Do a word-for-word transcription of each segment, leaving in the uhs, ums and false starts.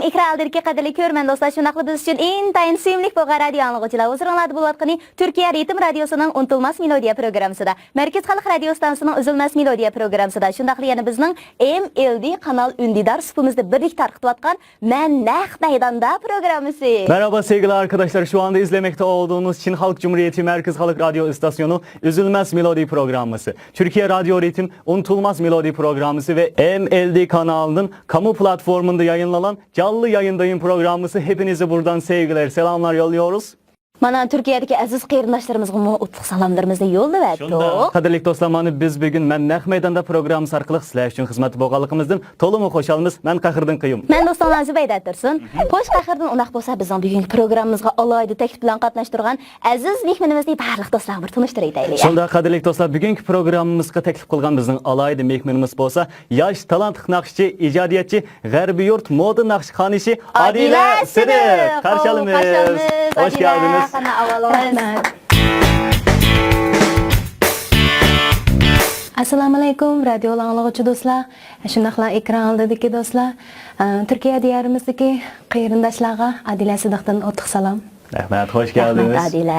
ئېكران ئالدىدىكى قەدىرلىك كۆرۈرمەن دوستلار، شۇنداقلا بىز ئۈچۈن ئىنتايىن سۆيۈملۈك بولغان رادىيو ئاڭلىغۇچىلار، ھۇزۇرۇڭلاردا بولۇۋاتقىنى تۈركىيە رىتىم رادىيوسىنىڭ ئۇنتۇلماس مېلودىيە پروگراممىسىدا، مەركىزىي خەلق رادىيو ئىستانسىسىنىڭ ئۈزۈلمەس مېلودىيە پروگراممىسىدا، شۇنداقلا يەنە بىزنىڭ ئېم ئېل دى قانال ئۈندىدار سۇپىمىزدا بىرلىكتە تارقىتىۋاتقان مەن نەق مەيداندا پروگراممىسى. Merhaba sevgili arkadaşlar, şu anda izlemekte olduğunuz Çin Halk Cumhuriyeti Merkez Halk Radyo İstasyonu Üzülmez Melodi Programması, Türkiye Radyo Ritim Unutulmaz Melodi Programması ve M L D kanalının kamu platformunda yayınlanan Canlı Yayındayım programması. Hepinize buradan sevgiler, selamlar yolluyoruz. مانا تۈركىيەدىكى ئەزىز قېرىنداشلىرىمىزغىمۇ ئوتلۇق سالاملىرىمىزنى يوللىۋەتتۇق. شۇنداق. قەدىرلىك دوستلار، مانا بىز بۈگۈن مەن نەق مەيداندا پروگراممىسى ئارقىلىق سىلەر ئۈچۈن خىزمەتتە بولغانلىقىمىزدىن تولىمۇ خۇشالمىز. مەن قەھرىدىن قېيۇم. مەن دوستۇڭلار زۇبەيدە تۇرسۇن. خوش، قەھرىدىن ئۇنداق بولسا بىزنىڭ بۈگۈنكى پروگراممىمىزغا ئالاھىدە تەكلىپ بىلەن قاتناشتۇرغان ئەزىز مېھمىنىمىزنى بارلىق دوستلارغا بىر تونۇشتۇرۇۋېتەيلى. شۇنداق، قەدىرلىك دوستلار، بۈگۈنكى پروگراممىمىزغا تەكلىپ قىلغان بىزنىڭ ئالاھىدە مېھمىنىمىز بولسا ياش تالانتلىق ناخشىچى، ئىجادىيەتچى، غەربىي يۇرت مودا ناخشىخانىشى ئادىلە سىدىق. قارشى ئالىمىز. خوش كەلدىڭىز. رەھمەت. ئەسسالامۇئەلەيكۇم، رادىيو ئاڭلىغۇچى دوستلار، شۇنداقلا ئېكران ئالدىدىكى دوستلار، ئە، تۈركىيە دىيارىمىزدىكى قېرىنداشلارغا ئادىلە سىدىقتىن ئوتلۇق سالام. رەھمەت، خوش كەلدىڭىز. رەھمەت، ئادىلە.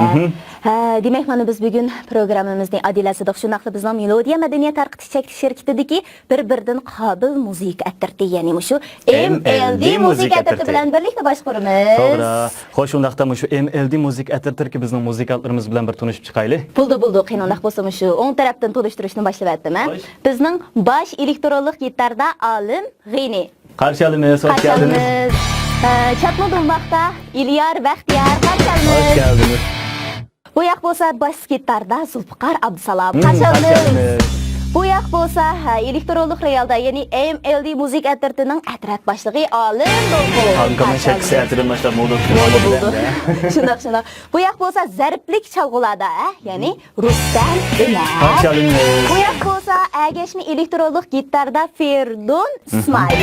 ھە، دېمەك، مانا بىز بۈگۈن پروگراممىمىزنى ئادىلە سىدىق شۇنداقلا بىزنىڭ مېلودىيە مەدەنىيەت تارقىتىش چەكلىك شىركىتىدىكى بىر-بىرىدىن قابىل مۇزىكا ئەترىتى، يەنى مۇشۇ ئېم ئېل دى مۇزىكا ئەترىتى بىلەن بىرلىكتە باشقۇرىمىز. توغرا. خوش، ئۇنداقتا مۇشۇ ئېم ئېل دى مۇزىكا ئەترىتىدىكى بىزنىڭ مۇزىكانتلىرىمىز بىلەن بىر تونۇشۇپ چىقايلى. بولدى، بولدى. قېنى، ئۇنداق بولسا مۇشۇ ئوڭ تەرەپتىن تونۇشتۇرۇشنى باشلىۋەتتىم، ھە؟ خوش. بىزنىڭ باش ئېلېكترونلۇق گىتاردا ئالىم غېنى. قارشى ئالىمىز، خوش كەلدىڭىز. ئە، چاتما دۇمباقتا ئېلىيار بەختىيار، قارشى ئالىمىز. خوش كەلدىڭىز. بۇ ياق بولسا باس گىتاردا زۇلپىقار ئابدۇسالام. قارشى ئالىمىز. بۇ ياق بولسا، ھە، ئېلېكترونلۇق رويالدا، يەنى ئېم ئېل دى مۇزىكا ئەترىتىنىڭ ئەترەت باشلىقى ئالىم دولقۇن. قارشى ئالىمىز. شۇنداق، شۇنداق. بۇ ياق بولسا زەربلىك چالغۇلاردا، ھە، يەنى رۇستەم ئۆمەر. قارشى ئالىمىز. بۇ ياق بولسا ئەگەشمە ئېلېكترونلۇق گىتاردا فېرىدۇن ئىسمائىل.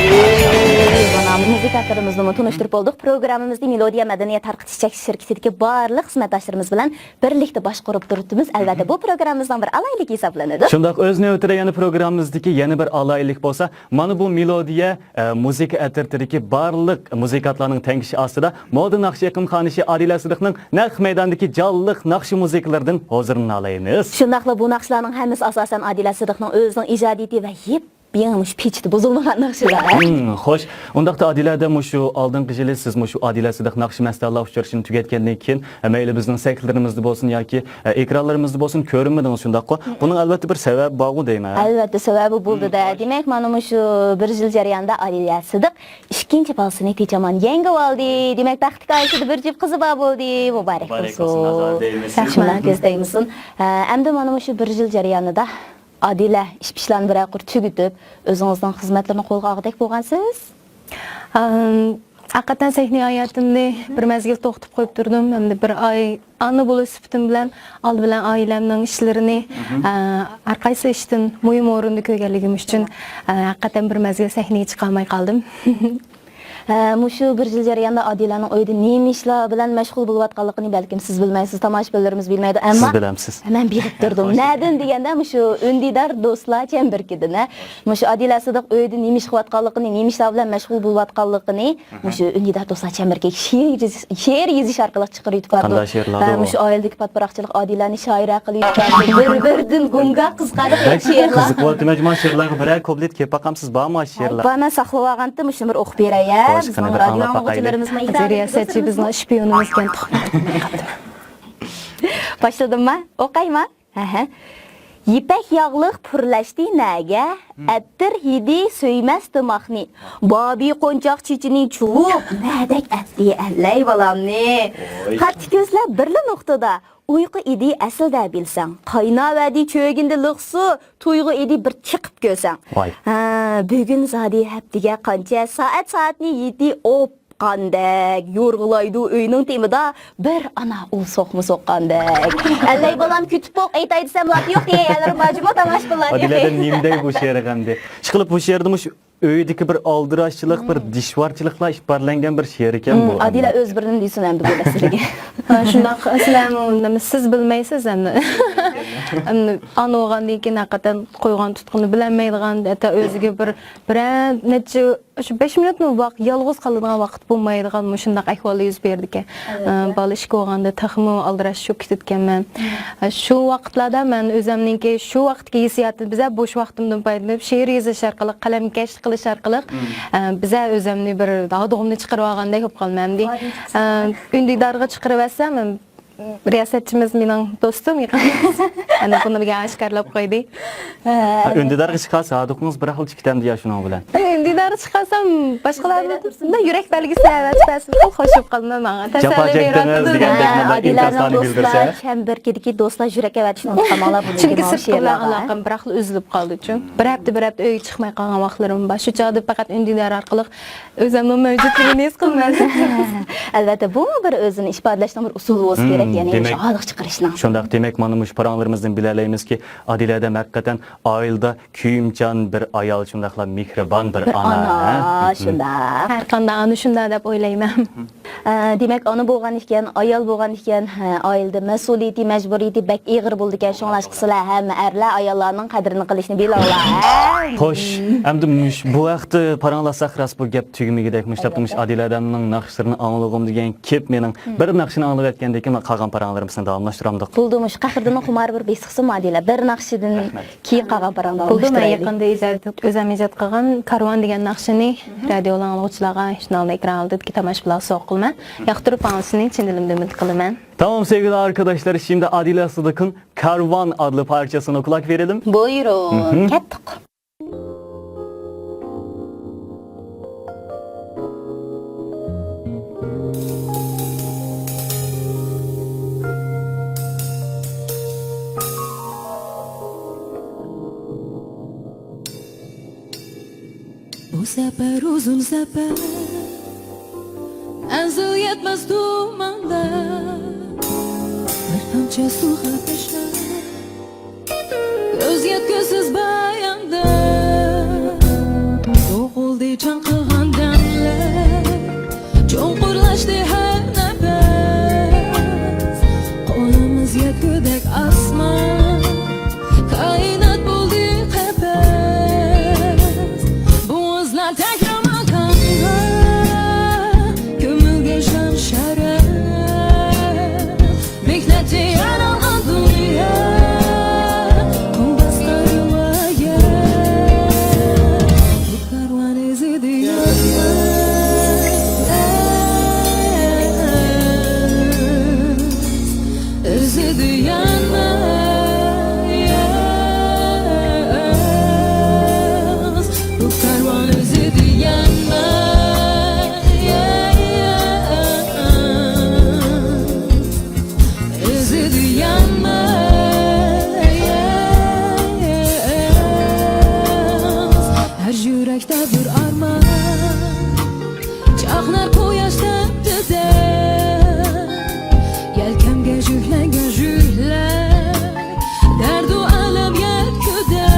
مانا مۇزىكانتلىرىمىزنىمۇ تونۇشتۇرۇپ بولدۇق. پروگراممىمىزنى مېلودىيە مەدەنىيەت تارقىتىش چەكلىك شىركىتىدىكى بارلىق خىزمەتداشلىرىمىز بىلەن بىرلىكتە باشقۇرۇپ تۇرۇپتىمىز. ئەلۋەتتە، بۇ پروگراممىمىزنىڭ بىر ئالاھىدىلىكى ھېسابلىنىدۇ. شۇنداق، ئۆز نۆۋىتىدە يەنە پروگراممىمىزدىكى يەنە بىر ئالاھىدىلىك بولسا، مانا بۇ مېلودىيە، ئە، مۇزىكا ئەترىتىدىكى بارلىق مۇزىكانتلارنىڭ تەڭشىشى ئاستىدا مودا ناخشا ئېقىمخانىشى ئادىلە سىدىقنىڭ نەق مەيداندىكى جانلىق ناخشا مۇزىكىلىرىدىن ھۇزۇرىنى ئالايمىز. شۇنداقلا بۇ ناخشىلارنىڭ ھەممىسى ئاساسەن ئادىلە سىدىقنىڭ ئۆزىنىڭ ئىجادىيىتى ۋە يېپ يېڭى مۇشۇ پېچىتى بۇزۇلمىغان ناخشىلار. ھىم، خوش. ئۇنداقتا ئادىلەدە مۇشۇ ئالدىنقى يىلى سىز مۇشۇ ئادىلە سىدىق ناخشا مەستانىلەر ئۇچرىشىشىنى تۈگەتكەندىن كېيىن، مەيلى بىزنىڭ سەھىپىلىرىمىزدە بولسۇن ياكى، ئە، ئېكرانلىرىمىزدا بولسۇن كۆرۈنمىدىڭىز، شۇنداققۇ؟ بۇنىڭ ئەلۋەتتە بىر سەۋەبى بارغۇ دەيمەن. ئەلۋەتتە سەۋەبى بولدى-دە. دېمەك، مانا مۇشۇ بىر يىل جەريانىدا ئادىلە سىدىق ئىككىنچى بالىسىنى تېجەمان يەڭگىۋالدى. دېمەك، بەختلىك ئائىلىسىدە بىر جۈپ قىزى بار بولدى. مۇبارەك بولسۇن. مۇبارەك بولسۇن، نازار دەيمىز. شۇنداق كۆز دەيمىسۇن. ئە، ئەمدى مانا مۇشۇ بىر يىل جەريانىدا ئادىلە ئىش-پىشلارنى بىرەر قۇر تۈگىتىپ، ئۆزىڭىزنىڭ خىزمەتلىرىنى قولغا ئالغۇدەك بولغانسىز؟ ئەم، ھەقىقەتەن سەھنە ھاياتىمنى بىر مەزگىل توختىتىپ قويۇپ تۇردۇم. ئەمدى بىر ئاي ئانا بولۇش سۈپىتىم بىلەن ئالدى بىلەن ئائىلەمنىڭ ئىشلىرىنى، ئە، ھەر قايسى ئىشتىن مۇھىم ئورۇندا كۆرگەنلىكىم ئۈچۈن، ئە، ھەقىقەتەن بىر مەزگىل سەھنىگە چىقالماي قالدىم. ھە، مۇشۇ بىر يىل جەريانىدا ئادىلەنىڭ ئۆيدە نېمە ئىشلار بىلەن مەشغۇل بولۇۋاتقانلىقىنى بەلكىم سىز بىلمەيسىز، تاماشىبىنلىرىمىز بىلمەيدۇ، ئەمما سىز بىلەمسىز. مەن بىلىپ تۇردۇم. نەدىن دېگەندە، مۇشۇ ئۈندىدار دوستلار چەمبىرىكىدىن، ھە. مۇشۇ ئادىلە سىدىق ئۆيدە نېمە ئىش قىلىۋاتقانلىقىنى، نېمە ئىشلار بىلەن مەشغۇل بولۇۋاتقانلىقىنى، مۇشۇ ئۈندىدار دوستلار چەمبىرىكىگە شېئىر يېزىش، شېئىر يېزىش ئارقىلىق چىقىرىۋېتىپ بارىدۇ. قانداق شېئىرلاردۇ؟ ھە، ئۇ؟ مۇشۇ ئائىلىدىكى پاتىپاراقچىلىق ئادىلەنى شائىرە قىلىۋېتىپ بارىدۇ. بىر-بىرىدىن گۇڭگا قىزىقارلىق شېئىرلار. قىزىقىۋاتىمەن، مانا شېئىرلارغا بىرەر كۇپلېت كېلىپ باقامسىز، بارمۇ شۇ شېئىرلار؟ بار، مەن ساقلىۋالغانتىم، شۇنى بىر ئوقۇپ بېرەي، ھە. خوش، قېنى، بىر ئاڭلاپ باقايلى. رىياسەتچى بىزنىڭ شپىيونىمىز ئىكەن. باشلىدىمما؟ ئوقايما؟ ھە، ھە. يىپەك ياغلىق پۈرلەشتى نەگە، ئەتىر ھىدى سۆيمەس دىماقنى. بابى قونچاق چېچىنى چۇۋۇپ، نەدەك ئەتتى ئەللەي بالامنى. قاتتى كۆزلەر بىرلا نۇقتىدا، ئۇيقۇ ئىدى ئەسلىدە بىلسەڭ. قايناۋەردى چۆگىنىدە لىق سۇ، تۇيغۇ ئىدى بىر چېقىپ كۆرسەڭ. ھە، بۈگۈن زادى ھەپتىگە قانچە، سائەت سائەتنى يېتى ئوپ قاندەك يورغىلايدۇ ئۆينىڭ تېمىدا بىر ئانا ئۇل سوقما سوققاندەك. ئەللەي بالام كۈتۈپ بوق ئېيتاي دېسەم لاپا يوق دېگەن يەرلىرىم بار جۇمۇ تاماشىبىنلار. ئادىلەدىن نېمە دەي بۇ شېئىرغا ئەمدى؟ ئىشقىلىپ بۇ شېئىردا مۇشۇ ئۆيدىكى بىر ئالدىراشچىلىق، بىر دىشۋارچىلىقلار ئىپادىلەنگەن بىر شېئىر ئىكەن بۇ. ئادىلە ئۆز بىرىنى دېسۇن ئەمدى بۇ مەسىلىگە. ھە، شۇنداق، سىلەرمۇ سىز بىلمەيسىز ئەمدى. ئەمدى ئانا بولغاندىن كېيىن ھەقىقەتەن قويغان تۇتقىنىنى بىلەلمەيدىغان، ھەتتا ئۆزىگە بىر، بىرەر نەچچە، شۇ بەش مىنۇتمۇ ۋاق-، يالغۇز قالىدىغان ۋاقىت بولمايدىغان مۇشۇنداق ئەھۋاللار يۈز بېرىدىكەن. ئە، بالا ئىككى بولغاندا تېخىمۇ ئالدىراش چۈشۈپ كېتىدىكەنمەن. ئە، شۇ ۋاقىتلاردا مەن ئۆزۈمنىڭكى شۇ ۋاقىتتىكى ھېسسىياتىمنى بىزە بوش ۋاقتىمدىن پايدىلىنىپ، شېئىر يېزىش ئارقىلىق، قەلەمكەشلىك قىلىش ئارقىلىق، ئە، بىزە ئۆزۈمنى بىر ھادۇغۇمنى چىقىرىۋالغاندەك بولۇپ قالىمەن ئەمدى. ئە، ئۈندىدارغا چىقىرىۋەتسەم، رىياسەتچىمىز مېنىڭ دوستۇم، يېقىن دوستۇم. ئەنە بۇنى بىر ئاشكارىلاپ قويدى. ھە، ئۈندىدارغا چىقارسا، ھادۇقىڭىز بىراقلا چىقىتەمدۇ يا شۇنىڭ بىلەن؟ ئۈندىدارغا چىقارسام، باشقىلار بىلەن يۈرەك بەلگىسى ئەۋەتىپ بەرسىمۇ، خوش بولۇپ قالىمەن ماڭا. جاپا تەسەللى چەكتىڭىز بېرىۋاتىدۇ. دېگەندەك ھە، مۇنداق ئادىلەنىڭ ئىنكاسلارنى دوستلار بىلدۈرسە. كەم بىر كېدىكى دوستلار يۈرەك ئەۋەتىشنى ئۇنتۇپ قالماڭلار، بۇ چۈنكى سىرتقى بىلەن ئالاقەم بىراقلا ئۈزۈلۈپ قالدى. چۈنكى بىر ھەپتە، بىر ھەپتە ئۆيگە چىقماي قالغان ۋاقىتلىرىم بار. شۇ چاغدا پەقەت ئۈندىدار ئارقىلىق ئۆزۈمنىڭ مەۋجۇتلۇقىنى ھېس قىلىمەن. ئەلۋەتتە، بۇمۇ بىر ئۆزىنى ئىپادىلەشنىڭ بىر ئۇسۇلى بولسا كېرەك، يەنى دېمەك، شۇ ھالىغا چىقىرىشنىڭ. شۇنداق، دېمەك، مانا مۇشۇ پاراڭلىرىمىزدىن بىلەلەيمىزكى، ئادىلە ھەدەم ھەقىقەتەن ئائىلىدە كۆيۈمچان بىر ئايال، شۇنداقلا مېھرىبان بىر ئانا. ئانا، ھە؟ شۇنداق. ھەر قانداق ئانا شۇنداق دەپ ئويلايمەن. ئە، دېمەك، ئانا بولغان ئىكەن، ئايال بولغان ئىكەن، ھە، ئائىلىدە مەسئۇلىيىتى، مەجبۇرىيىتى بەك ئېغىر بولىدىكەن. شۇڭلاشقا سىلەر ھەممە ئەرلەر ئاياللارنىڭ قەدرىنى قىلىشنى بىلىڭلار، ھە؟ خوش، ئەمدى مۇش-، بۇ ھەقتە پاراڭلاشساق، راست بۇ گەپ تۈگىمىگۈدەك. مۇشۇنداقتا مۇش ئادىلە ھەدەمنىڭ ناخشىلىرىنى ئاڭلىغۇم دېگەن كېلىپ مېنىڭ. بىر ناخشىنى ئاڭلىۋەتكەندىن كېيىن قالغان پاراڭلىرىمىزنى داۋاملاشتۇرامدۇق. بولدى، مۇشۇ قەھرىدىننىڭ خۇمارى بىر بېسىقسىمۇ، ئادىلە؟ بىر ناخشىدىن كېيىن قالغان پاراڭدا بولدى، مەن ئالماشتۇرايلى. يېقىندا ئىجاد، ئۆزۈم ئىجاد قىلغان كارۋان دېگەن ناخشىنى رادىيو ئاڭلىغۇچىلارغا، شۇنىڭ ئېكران ئالدىدىكى تاماشىبىنلارغا سوۋغا قىلىمەن. ياقتۇرۇپ ئاڭلىشىنى چىن دىلىمدىن ئۈمىد قىلىمەن. Tamam sevgili arkadaşlar, şimdi Adile Sıdık'ın Karvan adlı parçasına kulak verelim. Buyurun, kettik. بۇ سەپەر ئۇزۇن سەپەر، مەنزىل يەتمەس تۇماندا، بىر تامچە سۇغا تەشنا، كۆز يەتكۈسىز باياندا، بوغۇلدى چاڭقىغان دەملەر، چوڭقۇرلاشتى ھەر نەپەس، قولىمىز يەتكۈدەك ئاسمان، كائىنات بولدى قەپەس. بۇ ئىزلار تەكرار ماكانغا كۆمۈلگەن شان-شەرەپ، مېھنەتتە يارالغان دۇنيا، قۇم باسقان رىۋايەت. بۇ كارۋان ئىزىدا يانماس، ئىزىدا يانماس، بۇ كارۋان ئىزىدا يانماس، ئىزىدا يانماس. ھەر يۈرەكتە بىر ئارمان، چاقنار قۇياش تەپتىدە، يەلكەمگە يۈكلەنگەن يۈكلەر، دەردۇ ئەلەم يەتكۈدە.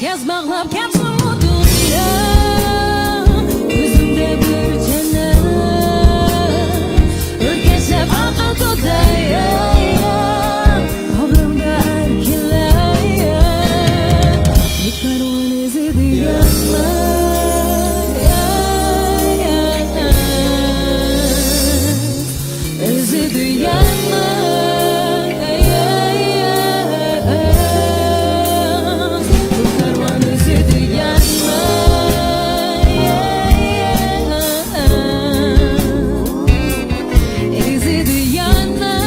گەز باغلاپ كەتسىمۇ دۇنيا، ئۆزۈمدە بىر جەننەت، ئۆركەشلەپ ئاقىدۇ دەريا، باغرىمدا ئەركىنلەر. بۇ كارۋان ئىزىدا يانماس، ئىزىدا يانماس، بۇ كارۋان ئىزىدا يانماس، ئىزىدا يانماس.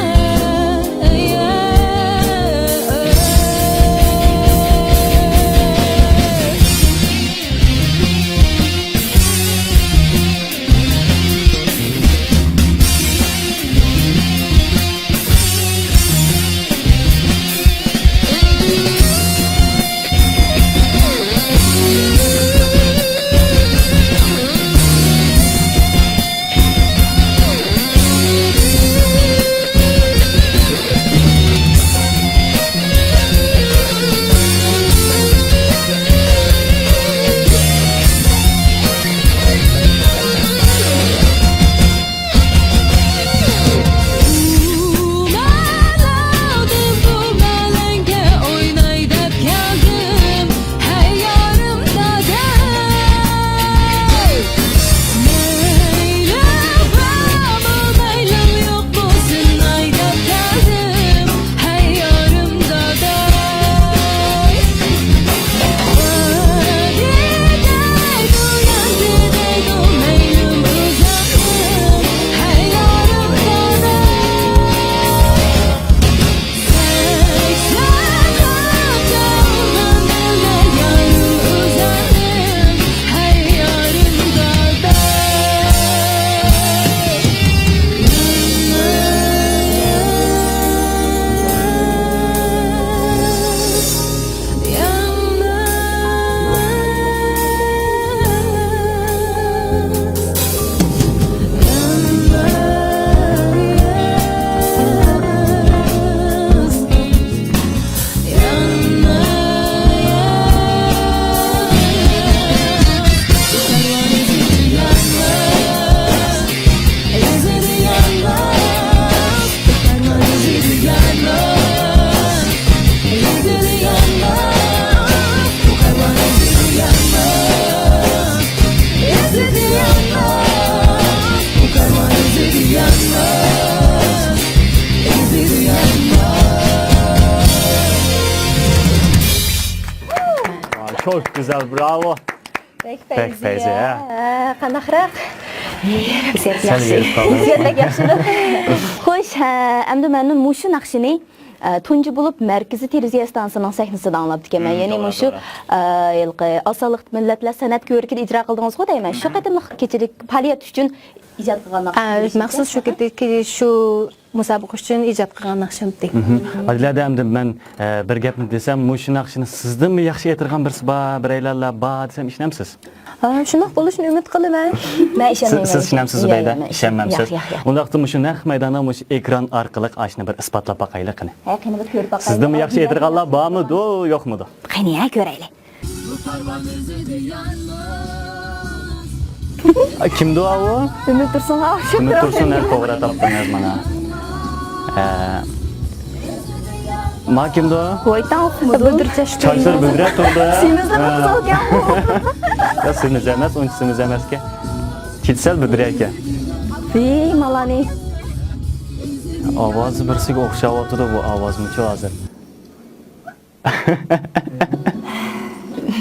Çok güzel, bravo. بەك پەيزىيە. ھە، قانداقراق؟ سەل يېرىپ قالدىڭىز. بەك ياخشى. خوش، ھە، ئەمدى مەن مۇشۇ ناخشىنى، ئە، تۇنجى بولۇپ مەركىزىي تېلېۋىزىيە ئىستانسىىسىنىڭ سەھنىسىدە ئاڭلاپتىكەنمەن. يەنى توغرا، مۇشۇ، توغرا. ئە، ھېلىقى ئاسانلىق مىللەتلەر سەنئەت كۆرىكىدە ئىجرا قىلدىڭىزغۇ دەيمەن. شۇ قېتىملىق كېچىلىك پائالىيەت ئۈچۈن ئىجاد قىلغان ناخشا. ئە، مەخسۇس شۇ قېتىمكى شۇ مۇسابىقە ئۈچۈن ئىجاد قىلغان ناخشامتى. مھم. ئادىلە ھەدە، ئەمدى مەن، ئە، بىر گەپنى دېسەم، مۇشۇ ناخشىنى سىزدىنمۇ ياخشى ئېيتىدىغان بىرسى بار، بىرەيلەنلا بار دېسەم، ئىشىنەمسىز؟ ھا، شۇنداق بولۇشىنى ئۈمىد قىلىمەن. مەن ئىشەنمەيمەن. سىز، سىز ئىشىنەمسىز، ياق، زۇبەيدە؟ ياق، مەن ئىشەنمەيمەن. ئىشەنمەمسىز. ياق، ياق، ياق. ئۇنداقتا مۇشۇ نەق مەيداندا مۇشۇ ئېكران ئارقىلىق ئاشۇنى بىر ئىسپاتلاپ باقايلى، قېنى. ھە، قېنى بىر كۆرۈپ باقايلى. سىزدىنمۇ ياخشى ئېيتىدىغانلار بارمىدۇ، يوقمىدۇ؟ قېنى، ھە، كۆرەيلى. كىمدۇ ئاۋۇ؟ ئۈمىد تۇرسۇنغا ئوخشاپ تۇرۇپ. ئۈمىد تۇرسۇن، ھە، توغرا تاپتىڭىز مانا. ھە. ما كىمدۇ؟ ۋايتاڭ ئۇقمىدىم. چاچلىرى بۈدرەپ تۇرىدۇ. سېمىزلىرى قىزىلكەنغۇ. يا، سېمىز ئەمەس، ئۇنچە سېمىز ئەمەسكەن. كېچە سەل بۈدرەيكەن. ۋىي، مالانى. ئاۋازى بىرسىگە ئوخشاۋاتىدۇ بۇ ئاۋازمۇچۇ ھازىر.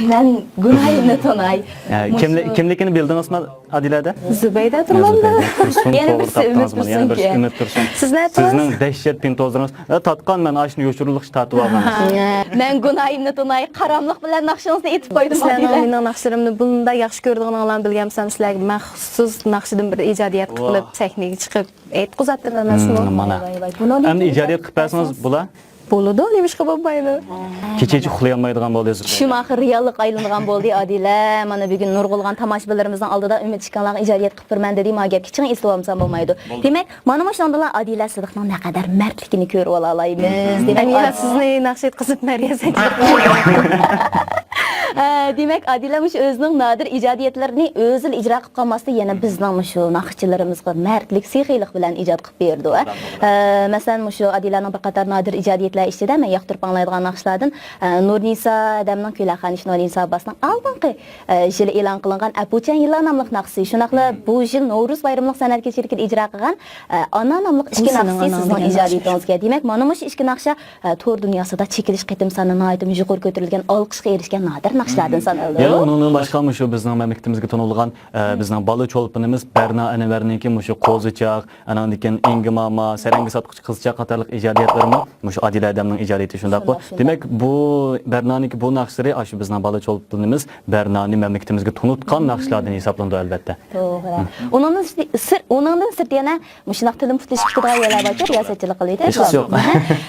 مەن گۇناھىمنى توناي. ئە، كىملىكىنى بىلدىڭىزمۇ، ئادىلە ھەدە؟ زۇبەيدە تۇرمامدا. يەنە بىرسى ئۈمىد تۇرسۇن. يەنە بىرسى ئۈمىد تۇرسۇن. سىزنىڭ دەھشەت پىنتوزلىرىڭىز. ئە، تاتقان، مەن ئاشۇنى يوشۇرۇنلۇقچە تاتىۋالغان. مەن گۇناھىمنى توناي، قاراملىق بىلەن ناخشىڭىزنى ئېيتىپ قويدۇم، ئادىلە. سىلەرنىڭ مېنىڭ ناخشىلىرىمنى بۇنداق ياخشى كۆرىدىغىنىڭلارنى بىلگەنسەم، سىلەرگە مەخسۇس ناخشىدىن بىر ئىجادىيەت قىلىپ، سەھنىگە چىقىپ ئېيتقۇزاتتىم ئەمەسمۇ؟ مانا. ئەمدى ئىجادىيەت قىلىپ بەرسىڭىز بولا. بولىدۇ، نېمىشقا بولمايدۇ؟ كېچىچە ئۇخلىيالمايدىغان بولدى. چۈشۈم ئاخىر رېئاللىققا ئايلانغان بولدى، ئادىلە. مانا بۈگۈن نۇرغۇنلىغان تاماشىبىنلىرىمىزنىڭ ئالدىدا ئۈمىد ئىككىڭلارغا ئىجادىيەت قىلىپ بېرىمەن دېدى. ما گەپكە چىڭ ئېسىلىۋالمىسام بولمايدۇ. دېمەك، مانا مۇشۇنىڭدىلا ئادىلە سىدىقنىڭ نەقەدەر مەردلىكىنى كۆرۈۋالالايمىز. دېمەك، ئەمىنە سىزنى ناخشا ئېيتقۇزۇپ مەرىيەسەن. ئە، دېمەك، ئادىلە مۇشۇ ئۆزىنىڭ نادىر ئىجادىيەتلىرىنى ئۆزىلا ئىجرا قىلىپ قالماستىن، يەنە بىزنىڭ مۇشۇ ناخشىچىلىرىمىزغا مەردلىك، سېخىيلىق بىلەن ئىجاد قىلىپ بېرىدۇ. ئە، مەسىلەن، مۇشۇ ئادىلەنىڭ بىر قاتار نادىر ئىجادىيەتلەر ئىچىدە مەن ياقتۇرۇپ ئاڭلايدىغان ناخشىلاردىن، ئە، نۇرنىسا ھەدەمنىڭ، كۈيلەر خانىش نۇرنىسا ئابباسنىڭ ئالدىنقى، ئە، يىلى ئېلان قىلىنغان ئەپۇچان يىللار ناملىق ناخشىسى، شۇنداقلا بۇ يىل نورۇز بايرىملىق سەنئەت كېچىلىكىدە ئىجرا قىلغان، ئە، ئانا ناملىق ئىككى ناخشىسى سىزنىڭ ئىجادىيىتىڭىزكەن. دېمەك، مانا مۇشۇ ئىككى ناخشا، ئە، تور دۇنياسىدا چېكىلىش قېتىم سانى ناھايىتى يۇقىرى كۆتۈرۈلگەن، ئالقىشقا ئېرىشكەن نادىر ناخشىلاردىن سانىلىدۇ. يەنە ئۇنىڭدىن باشقا مۇشۇ بىزنىڭ مەملىكىتىمىزگە تونۇلغان، ئە، بىزنىڭ بالا چولپىنىمىز بەرنا ئەنۋەرنىڭكى مۇشۇ قوزىچاق، ئاناندىن كېيىن ئىڭگە ماما، سەرەڭگە ساتقۇچى قىزچاق قاتارلىق ئىجادىيەتلىرىمۇ مۇشۇ ئادىلە ھەدەمنىڭ ئىجادىيىتى شۇنداققۇ؟ شۇنداق، شۇنداق. دېمەك، بۇ بەرنانىڭكى بۇ ناخشىلىرى ئاشۇ بىزنىڭ بالا چولپىنىمىز بەرنانى مەملىكىتىمىزگە تونۇتقان ناخشىلاردىن ھېسابلىنىدۇ، ئەلۋەتتە. توغرا. ئۇنىڭدىن سىرت، ئۇنىڭدىن سىرت يەنە مۇشۇنداق تىلىم پۇتلىشىپ كېتىدىغان يەرلەر باركەن، رىياسەتچىلىك قىلىۋېتەي. ھېچقىسى يوق.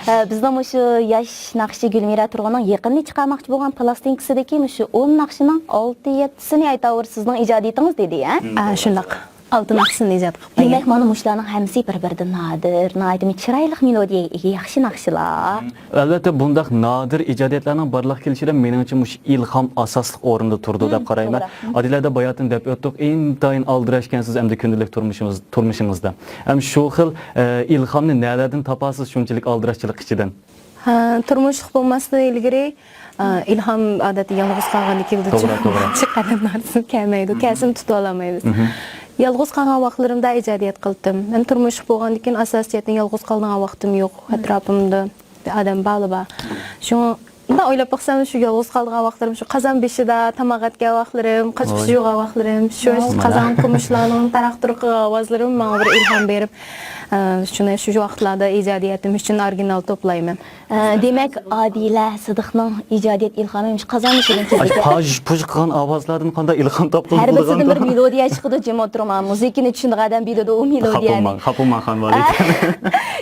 ئە، بىزنىڭ مۇشۇ ياش ناخشىچى گۈلمىرە تۇرغۇننىڭ يېقىندا چىقارماقچى بولغان پىلاستىنكىسىدىكى مۇشۇ ئون ناخشىنىڭ ئالتە يەتتىسىنى ئەيتاۋۇر سىزنىڭ ئىجادىيىتىڭىز دېدى، ھە؟ ھە، شۇنداق. ئالتە ناخشىسىنى ئىجاد قىلىپ قويدۇم. دېمەك، مانا مۇشۇلارنىڭ ھەممىسى بىر-بىرىدىن نادىر، ناھايىتى چىرايلىق مېلودىيەگە ئىگە ياخشى ناخشىلار. ئەلۋەتتە، بۇنداق نادىر ئىجادىيەتلەرنىڭ بارلىققا كېلىشىدە مېنىڭچە مۇشۇ ئىلھام ئاساسلىق ئورۇندا تۇرىدۇ دەپ قارايمەن. توغرا. ئادىلە ھەدە، باياتىن دەپ ئۆتتۇق، ئىنتايىن ئالدىراشكەنسىز ئەمدى كۈندىلىك تۇرمۇشىمىز، تۇرمۇشىڭىزدا. ھەم شۇ خىل، ئە، ئىلھامنى نەلەردىن تاپاسىز شۇنچىلىك ئالدىراشچىلىق ئىچىدىن؟ ھە، تۇرمۇشلۇق بولماستىن ئىلگىرى، ئە، ئىلھام ئادەتتە يالغۇز قالغاندا كېلىدۇ. توغرا، توغرا. قەدەمنىڭ ئارىسىدا كەلمەيدۇ، كەلسىمۇ تۇتۇۋالالمايمىز. يالغۇز قالغان ۋاقىتلىرىمدا ئىجادىيەت قىلدىم. مەن تۇرمۇشلۇق بولغاندىن كېيىن ئاساسىي جەھەتتىن يالغۇز قالىدىغان ۋاقتىم يوق. ئەتراپىمدا ئادەم بارلا بار. شۇڭا مۇنداق ئويلاپ باقسام، شۇ يالغۇز قالىدىغان ۋاقىتلىرىم، شۇ قازان بېشىدا تاماق ئەتكەن ۋاقىتلىرىم، قاچا-پۇچا يۇغان ۋاقىتلىرىم، شۇ قازان قومۇشلارنىڭ تاراق-تۇرۇق قىلغان ئاۋازلىرىم ماڭا بىر ئىلھام بېرىپ، ئە، شۇنى شۇ ۋاقىتلاردا ئىجادىيىتىم ئۈچۈن ئورىگىنال توپلايمەن. ئە، دېمەك، ئادىلە سىدىقنىڭ ئىجادىيەت ئىلھامى مۇشۇ قازان بېشىدىن كېلىدىكەن. پاژ-پۇژ قىلغان ئاۋازلاردىن قانداق ئىلھام تاپقىلى بولىدىغاندۇ؟ ھەر بىرسىدىن بىر مېلودىيە چىقىدۇ، جىم ئولتۇرما. مۇزىكىنى چۈشىنىدىغان ئادەم بىلىدۇ ئۇ مېلودىيەنى. خاپا بولماڭ، خاپا بولماڭ، خانىم ئادىلە.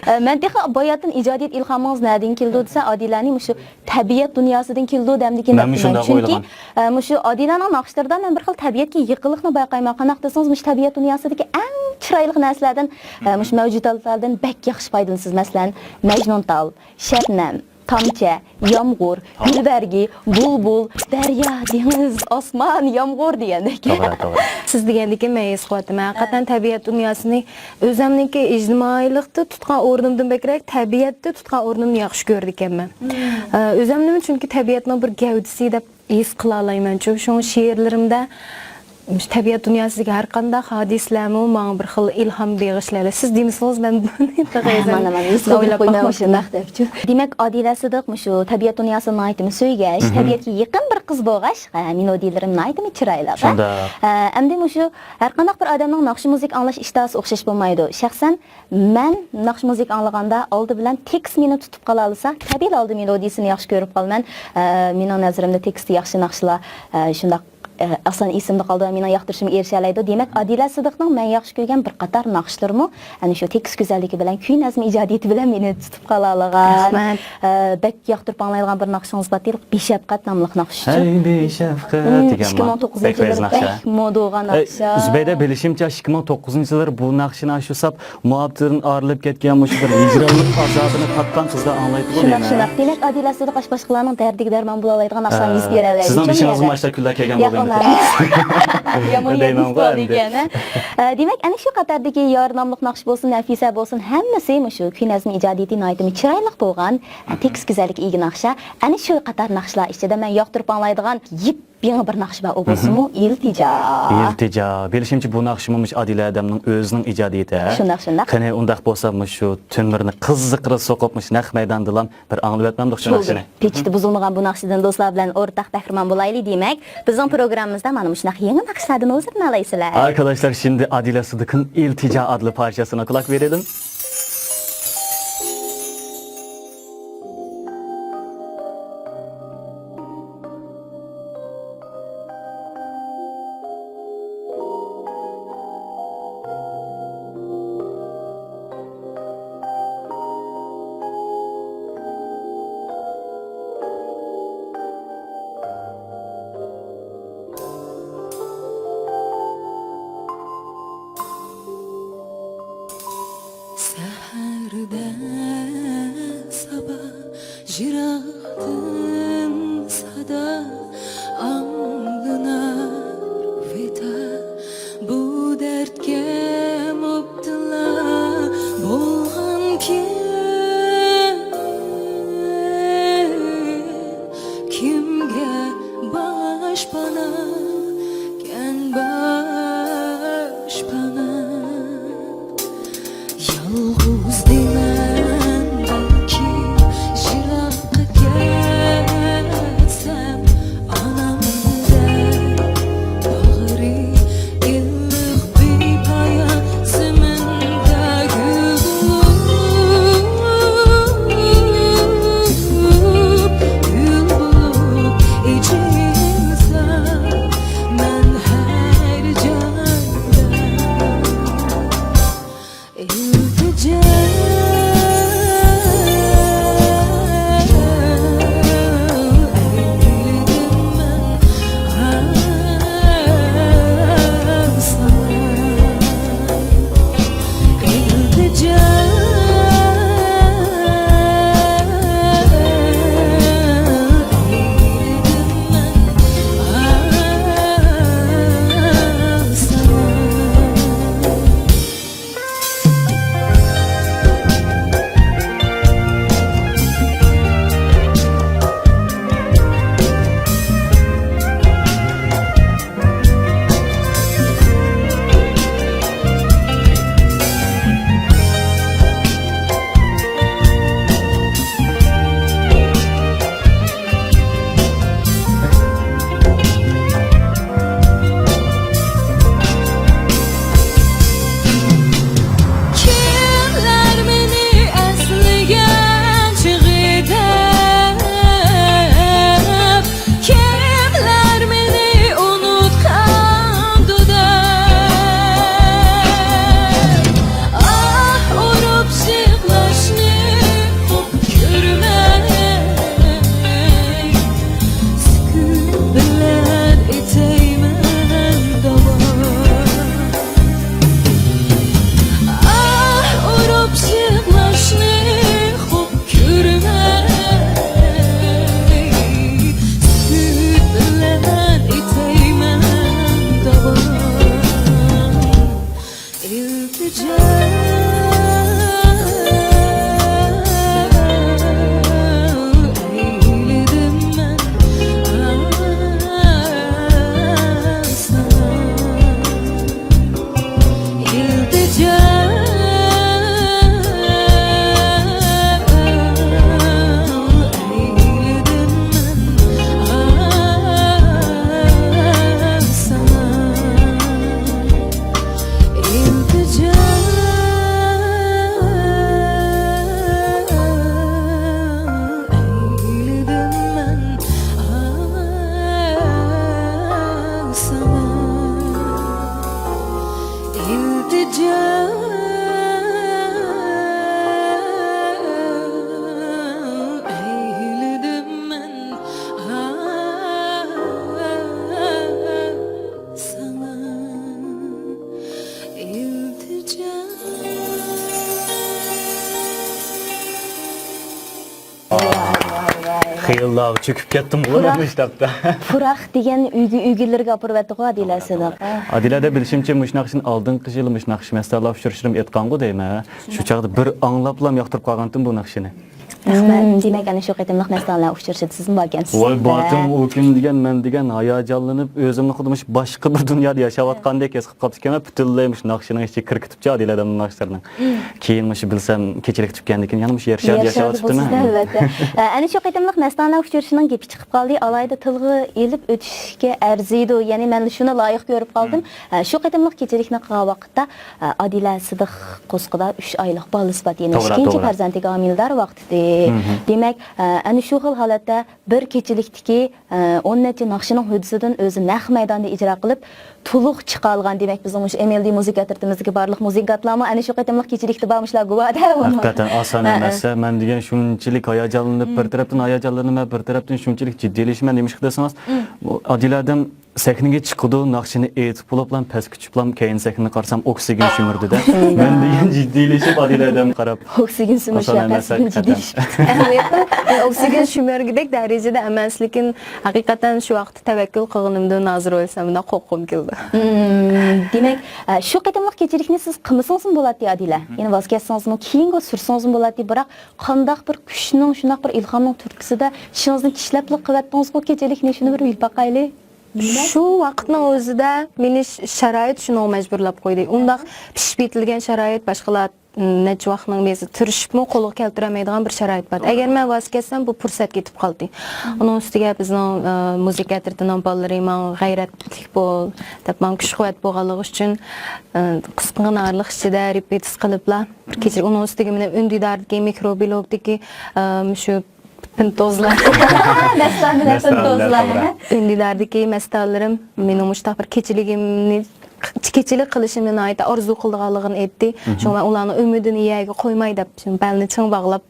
ئە، مەن تېخى باياتىن ئىجادىيەت ئىلھامىڭىز نەدىن كېلىدۇ دېسە، ئادىلەنى مۇشۇ تەبىئەت دۇنياسىدىن كېلىدۇ دەمدىكىن دەپتىمەن. چۈنكى، ئە، مۇشۇ ئادىلەنىڭ ناخشىلىرىدا مەن بىر خىل تەبىئەتكە يېقىنلىقنى بايقايمەن. قانداق دېسىڭىز، مۇشۇ تەبىئەت دۇنياسىدىكى ئەڭ چىرايلىق نەرسىلەردىن، ئە، مۇشۇ مەۋجۇداتلاردىن بەك ياخشى پايدىلىنىسىز. مەسىلەن، مەجنۇنتال، شەبنەم، تامچە، يامغۇر، گۈلبەرگى، بۇلبۇل، دەريا، دېڭىز، ئاسمان، يامغۇر دېگەندەك. توغرا، توغرا. سىز دېگەندىكىن مەن ھېس قىلىۋاتىمەن. ھەقىقەتەن تەبىئەت دۇنياسىنى ئۆزەمنىڭكى ئىجتىمائىيلىقتا تۇتقان ئورنۇمدىن بەكرەك تەبىئەتتە تۇتقان ئورنۇمنى ياخشى كۆرىدىكەنمەن. ئە، ئۆزەمنىمۇ چۈنكى تەبىئەتنىڭ بىر گەۋدىسى دەپ ھېس قىلالايمەنچۇ. شۇڭا شېئىرلىرىمدە مۇشۇ تەبىئەت دۇنياسىدىكى ھەر قانداق ھادىسىلەرمۇ ماڭا بىر خىل ئىلھام بېغىشلايدۇ. سىز دېمىسىڭىز، مەن بۇنى تېخى مانا، مانا، ھېس قىلدىم، ئويلاپ قويماي باقماپتىمەن. مۇشۇنداق دەپچۇ. دېمەك، ئادىلە سىدىق مۇشۇ تەبىئەت دۇنياسىنى ناھايىتىمۇ سۆيگەچ، مھم. تەبىئەتكە يېقىن بىر قىز بولغاچ، ھە، مېلودىيىلىرىم ناھايىتىمۇ چىرايلىق. شۇنداق. ھە، ئەمدى مۇشۇ ھەر قانداق بىر ئادەمنىڭ ناخشا مۇزىكا ئاڭلاش ئىشتىھاسى ئوخشاش بولمايدۇ. شەخسەن مەن ناخشا مۇزىكا ئاڭلىغاندا ئالدى بىلەن تېكىست مېنى تۇتۇپ قالالىسا، تەبىئىي ھالدا مېلودىيىسىنى ياخشى كۆرۈپ قالىمەن. ئە، مېنىڭ نەزىرىمدە تېكىستى ياخشى ناخشىلار، ئە، شۇنداق، ئە، ئاسان ئېسىمدە قالىدۇ ۋە مېنىڭ ياقتۇرۇشۇمغا ئېرىشەلەيدۇ. دېمەك، ئادىلە سىدىقنىڭ مەن ياخشى كۆرگەن بىر قاتار ناخشىلىرىمۇ ئەنە شۇ تېكىست گۈزەللىكى بىلەن كۈي نەزمە ئىجادىيىتى بىلەن مېنى تۇتۇپ قالالىغان. رەھمەت. ئە، بەك ياقتۇرۇپ ئاڭلايدىغان بىر ناخشىڭىز بار دېيىلىپ، بېشەفقەت ناملىق ناخشىچۇ. ھەي، بېشەفقەت دېگەن ئىككى مىڭ توققۇزىنچى يىللىرى بەك مودىغان ناخشا. ئەي، زۇبەيدە، بىلىشىمچە، ئىككى مىڭ توققۇزىنچى يىللىرى بۇ ناخشىنى شۇ ساپ مۇھەببىتىدىن ئايرىلىپ كەتكەن، مۇشۇ بىر ھىجرانلىق ئازابىنى تارتقان قىزلار ئاڭلايدىغۇ شۇنداق، دەيمەن. شۇنداق. دېمەك، ئادىلە سىدىق ئاشۇ باشقىلارنىڭ دەردىگە دەرمان بولالايدىغان ناخشىلارنى يېزىپ بېرەلەيدۇ. سىزنىڭ بېشىڭىزغىمۇ ئاشۇنداق كۈنلەر كەلگەن بولدى. يامان يەردىن تۇتۇپ ئالدى ئىكەن، ھە؟ ئە، دېمەك، ئەنە شۇ قاتاردىكى يار ناملىق ناخشا بولسۇن، نەفىسە بولسۇن، ھەممىسى مۇشۇ كۈي نەزمە ئىجادىيىتى ناھايىتىمۇ چىرايلىق بولغان، تېكىست گۈزەللىكى ئىگە ناخشا. ئەنە شۇ قاتار ناخشىلار ئىچىدە مەن ياقتۇرۇپ ئاڭلايدىغان يېپيېڭى بىر ناخشا بار، ئۇ بولسىمۇ ئىلتىجا. ئىلتىجا. بىلىشىمچە، بۇ ناخشىمۇ مۇشۇ ئادىلە ھەدەمنىڭ ئۆزىنىڭ ئىجادىيىتى، ھە؟ شۇنداق، شۇنداق. قېنى، ئۇنداق بولسا، مۇشۇ تۈنلىرىنى قىزىقىرا سوقۇپ، مۇشۇ نەق مەيداندىلا بىر ئاڭلىۋەتمەمدۇق شۇ ناخشىنى؟ پېچىتى بۇزۇلمىغان بۇ ناخشىدىن دوستلار بىلەن ئورتاق بەھرىمەن بولايلى دېمەك. بىزنىڭ پروگراممىمىزدا مانا مۇشۇنداق يېڭى ناخشىلاردىن ھۇزۇرلىنالايسىلەر. ئاركاداشلار، شىمدى ئادىلە سىدىقنىڭ ئىلتىجا ئادلى پارچىسىنا قۇلاق بېرىلىم. سەھەردە سابا يىراقتىن سادا ئاڭلىنار ۋىدا، بۇ دەردكە مۇپتىلا بولغان كىم؟ كىمگە باشپانا، كەن باشپانا؟ يالغۇز دېمەن بەلكى، يىراققا كەتسەم ئانامدەك باغرى ئىللىق بىپايان زېمىندا گۈل بولۇپ، گۈل بولۇپ ئېچىلسا، مەن ھەر جايدا ئىلتىجا ئەيلىدىم مەن ساڭا. كىملەر مېنى ئەسلىگەن چېغىدا، كىملەر مېنى ئۇنتقاندۇ دەپ، ئاھ ئۇرۇپ يىغلاشنى خوپ كۆرمەي، سۈكۈت بىلەن ئېتەيمەن داۋا. ئاھ ئۇرۇپ يىغلاشنى خوپ كۆرمەي، سۈكۈت بىلەن ئېتەيمەن داۋا. ئىلتىجا ئەيلىدىم مەن ساڭا. ۋاي، ۋاي، ۋاي، ۋاي. خېلىلا چۆكۈپ كەتتىمغۇ مەن مۇشۇ ھەپتە. پۇراق دېگەن ئۆيگە، ئۆيگىلىرىگە ئاپىرىۋەتتىغۇ ئادىلە سىدىق. ئادىلە، بىلىشىمچە، مۇشۇ ناخشىنى ئالدىنقى يىلى مۇشۇ ناخشا مەستانىلەر ئۇچرىشىشىدا ئېيتقانغۇ دەيمەن. شۇ چاغدا بىر ئاڭلاپلا ياقتۇرۇپ قالغانتىم بۇ ناخشىنى. مم، دېمەك، ئەنە شۇ قېتىملىق مەستانىلەر ئۇچرىشىشىدا سىزمۇ باركەنسىز. ۋاي، بارتىم، ئۇ كۈن دېگەن مەن دېگەن ھاياجانلىنىپ، ئۆزۈمنى خۇددى مۇشۇ باشقا بىر دۇنيادا ياشاۋاتقاندەك ھېس قىلىپ قاپتىكەنمەن. پۈتۈنلەي مۇشۇ ناخشىنىڭ ئىچىگە كىرىپ كېتىپچۇ ئادىلە ئادەمنىڭ ناخشىلىرىنىڭ. مم. كېيىن مۇشۇ بىلسەم، كېچىلىك تۈگىگەندىن كېيىن يەنە مۇشۇ يەر شارىدا ياشاۋاتىپتىمەن. ئەلۋەتتە. ئە، ئەنە شۇ قېتىملىق مەستانە ئۇچرىشىشنىڭ گېپى چىقىپ قالدى. ئالاھىدە تىلغا ئېلىپ ئۆتۈشكە ئەرزىيدۇ. يەنى مەن شۇنى لايىق كۆرۈپ قالدىم. مم. ئە، شۇ قېتىملىق كېچىلىكنى قىلغان ۋاقىتتا، ئە، ئادىلە سىدىق قورسىقىدا ئۈچ ئايلىق بالىسى بار. يەنى توغرا، ئىككىنچى توغرا. پەرزەنتىگە ھامىلىدار ۋاقتىدى. مم. دېمەك، ئە، ئەنە شۇ خىل ھالەتتە بىر كېچىلىكتىكى، ئە، ئون نەچچە ناخشىنىڭ ھۆددىسىدىن ئۆزى نەق مەيداندا ئىجرا قىلىپ، تولۇق چىقالغان، دېمەك، بىزنىڭ مۇشۇ ئېم ئېل دى مۇزىكا ئەترىتىمىزدىكى بارلىق مۇزىكانتلارمۇ ئەنە شۇ قېتىملىق كېچىلىكتە بار، مۇشۇلار گۇۋاھ-دە، بۇنىڭ. ھەقىقەتەن ئاسان ھە، ئەمەس. ھە. مەن دېگەن شۇنچىلىك ھاياجانلىنىپ، بىر تەرەپتىن ھاياجانلىنىمەن، بىر تەرەپتىن شۇنچىلىك جىددىيلىشىمەن. نېمىشقا دېسىڭىز، بۇ ئادىلە ئادەم سەھنىگە چىقىدۇ، ناخشىنى ئېيتىپ بولۇپلا پەسكە چۈشۈپلا كەينى سەھنىنى قارىسام، ئوكسىگېن شۈمۈردىدە. مەن دېگەن جىددىيلىشىپ ئادىلە ئادەمگە قاراپ. ئوكسىگېن سۈمۈرۈشلەر ئاسان ئەمەس، پەسكىدىن ھەقىقەتەن. جىددىيلىشىپ كېتىپتۇ. ئوكسىگېن شۈمۈرگۈدەك دەرىجىدە ئەمەس، لېكىن ھەقىقەتەن شۇ ۋاقىتتا تەۋەككۈل قىلغىنىمدىن ھازىر ئويلىسام، مۇنداق قورققۇم كېلىدۇ. مم، دېمەك، ئە، شۇ قېتىملىق كېچىلىكنى سىز قىلمىسىڭىزمۇ بولاتتى، ئادىلە. يەنى ۋاز كەچسىڭىزمۇ، كېيىنگە سۈرسىڭىزمۇ بولاتتى. بىراق قانداق بىر كۈچنىڭ، شۇنداق بىر ئىلھامنىڭ تۈرتكىسىدە ئىشىڭىزنى كىشىلەپلا قىلىۋەتتىڭىزغۇ كېچىلىكنى، شۇنى بىر بىلىپ باقايلى. شۇ ۋاقىتنىڭ ئۆزىدە مېنى ش-، شارائىت شۇنىڭغا مەجبۇرلاپ قويدى. ئۇنداق پىشىپ يېتىلگەن شارائىت باشقىلار نەچچە ۋاقىتنىڭ بېرى تىرىشىپمۇ قولغا كەلتۈرەلمەيدىغان بىر شارائىت بار. ئەگەر مەن ۋاز كەچسەم، بۇ پۇرسەت كېتىپ قالدى. ئۇنىڭ ئۈستىگە بىزنىڭ، ئە، مۇزىكا ئەترىتىنىڭ بالىلىرى ماڭا غەيرەتلىك بول دەپ، ماڭا كۈچ-قۇۋۋەت بولغانلىقى ئۈچۈن، ئە، قىسقىغىنا ئارىلىق ئىچىدە رېپېتىتسىيە قىلىپلا، بىر كېچە ئۇنىڭ ئۈستىگە مېنى ئۈندىداردىكى مىكروبىلوگدىكى، ئە، شۇ پىنتوزلار. مەستانىلەر، مەستانىلەر، پىنتوزلار. توغرا. ئۈندىداردىكى مەستانىلىرىم مېنىڭ مۇشۇنداق بىر كېچىلىكىمنى، كېچىلىك قىلىشىمنى ناھايىتى ئارزۇ قىلىدىغانلىقىنى ئېيتتى. شۇڭا مەن ئۇلارنىڭ ئۈمىدىنى يەرگە قويماي دەپ، شۇ بەلنى چىڭ باغلاپ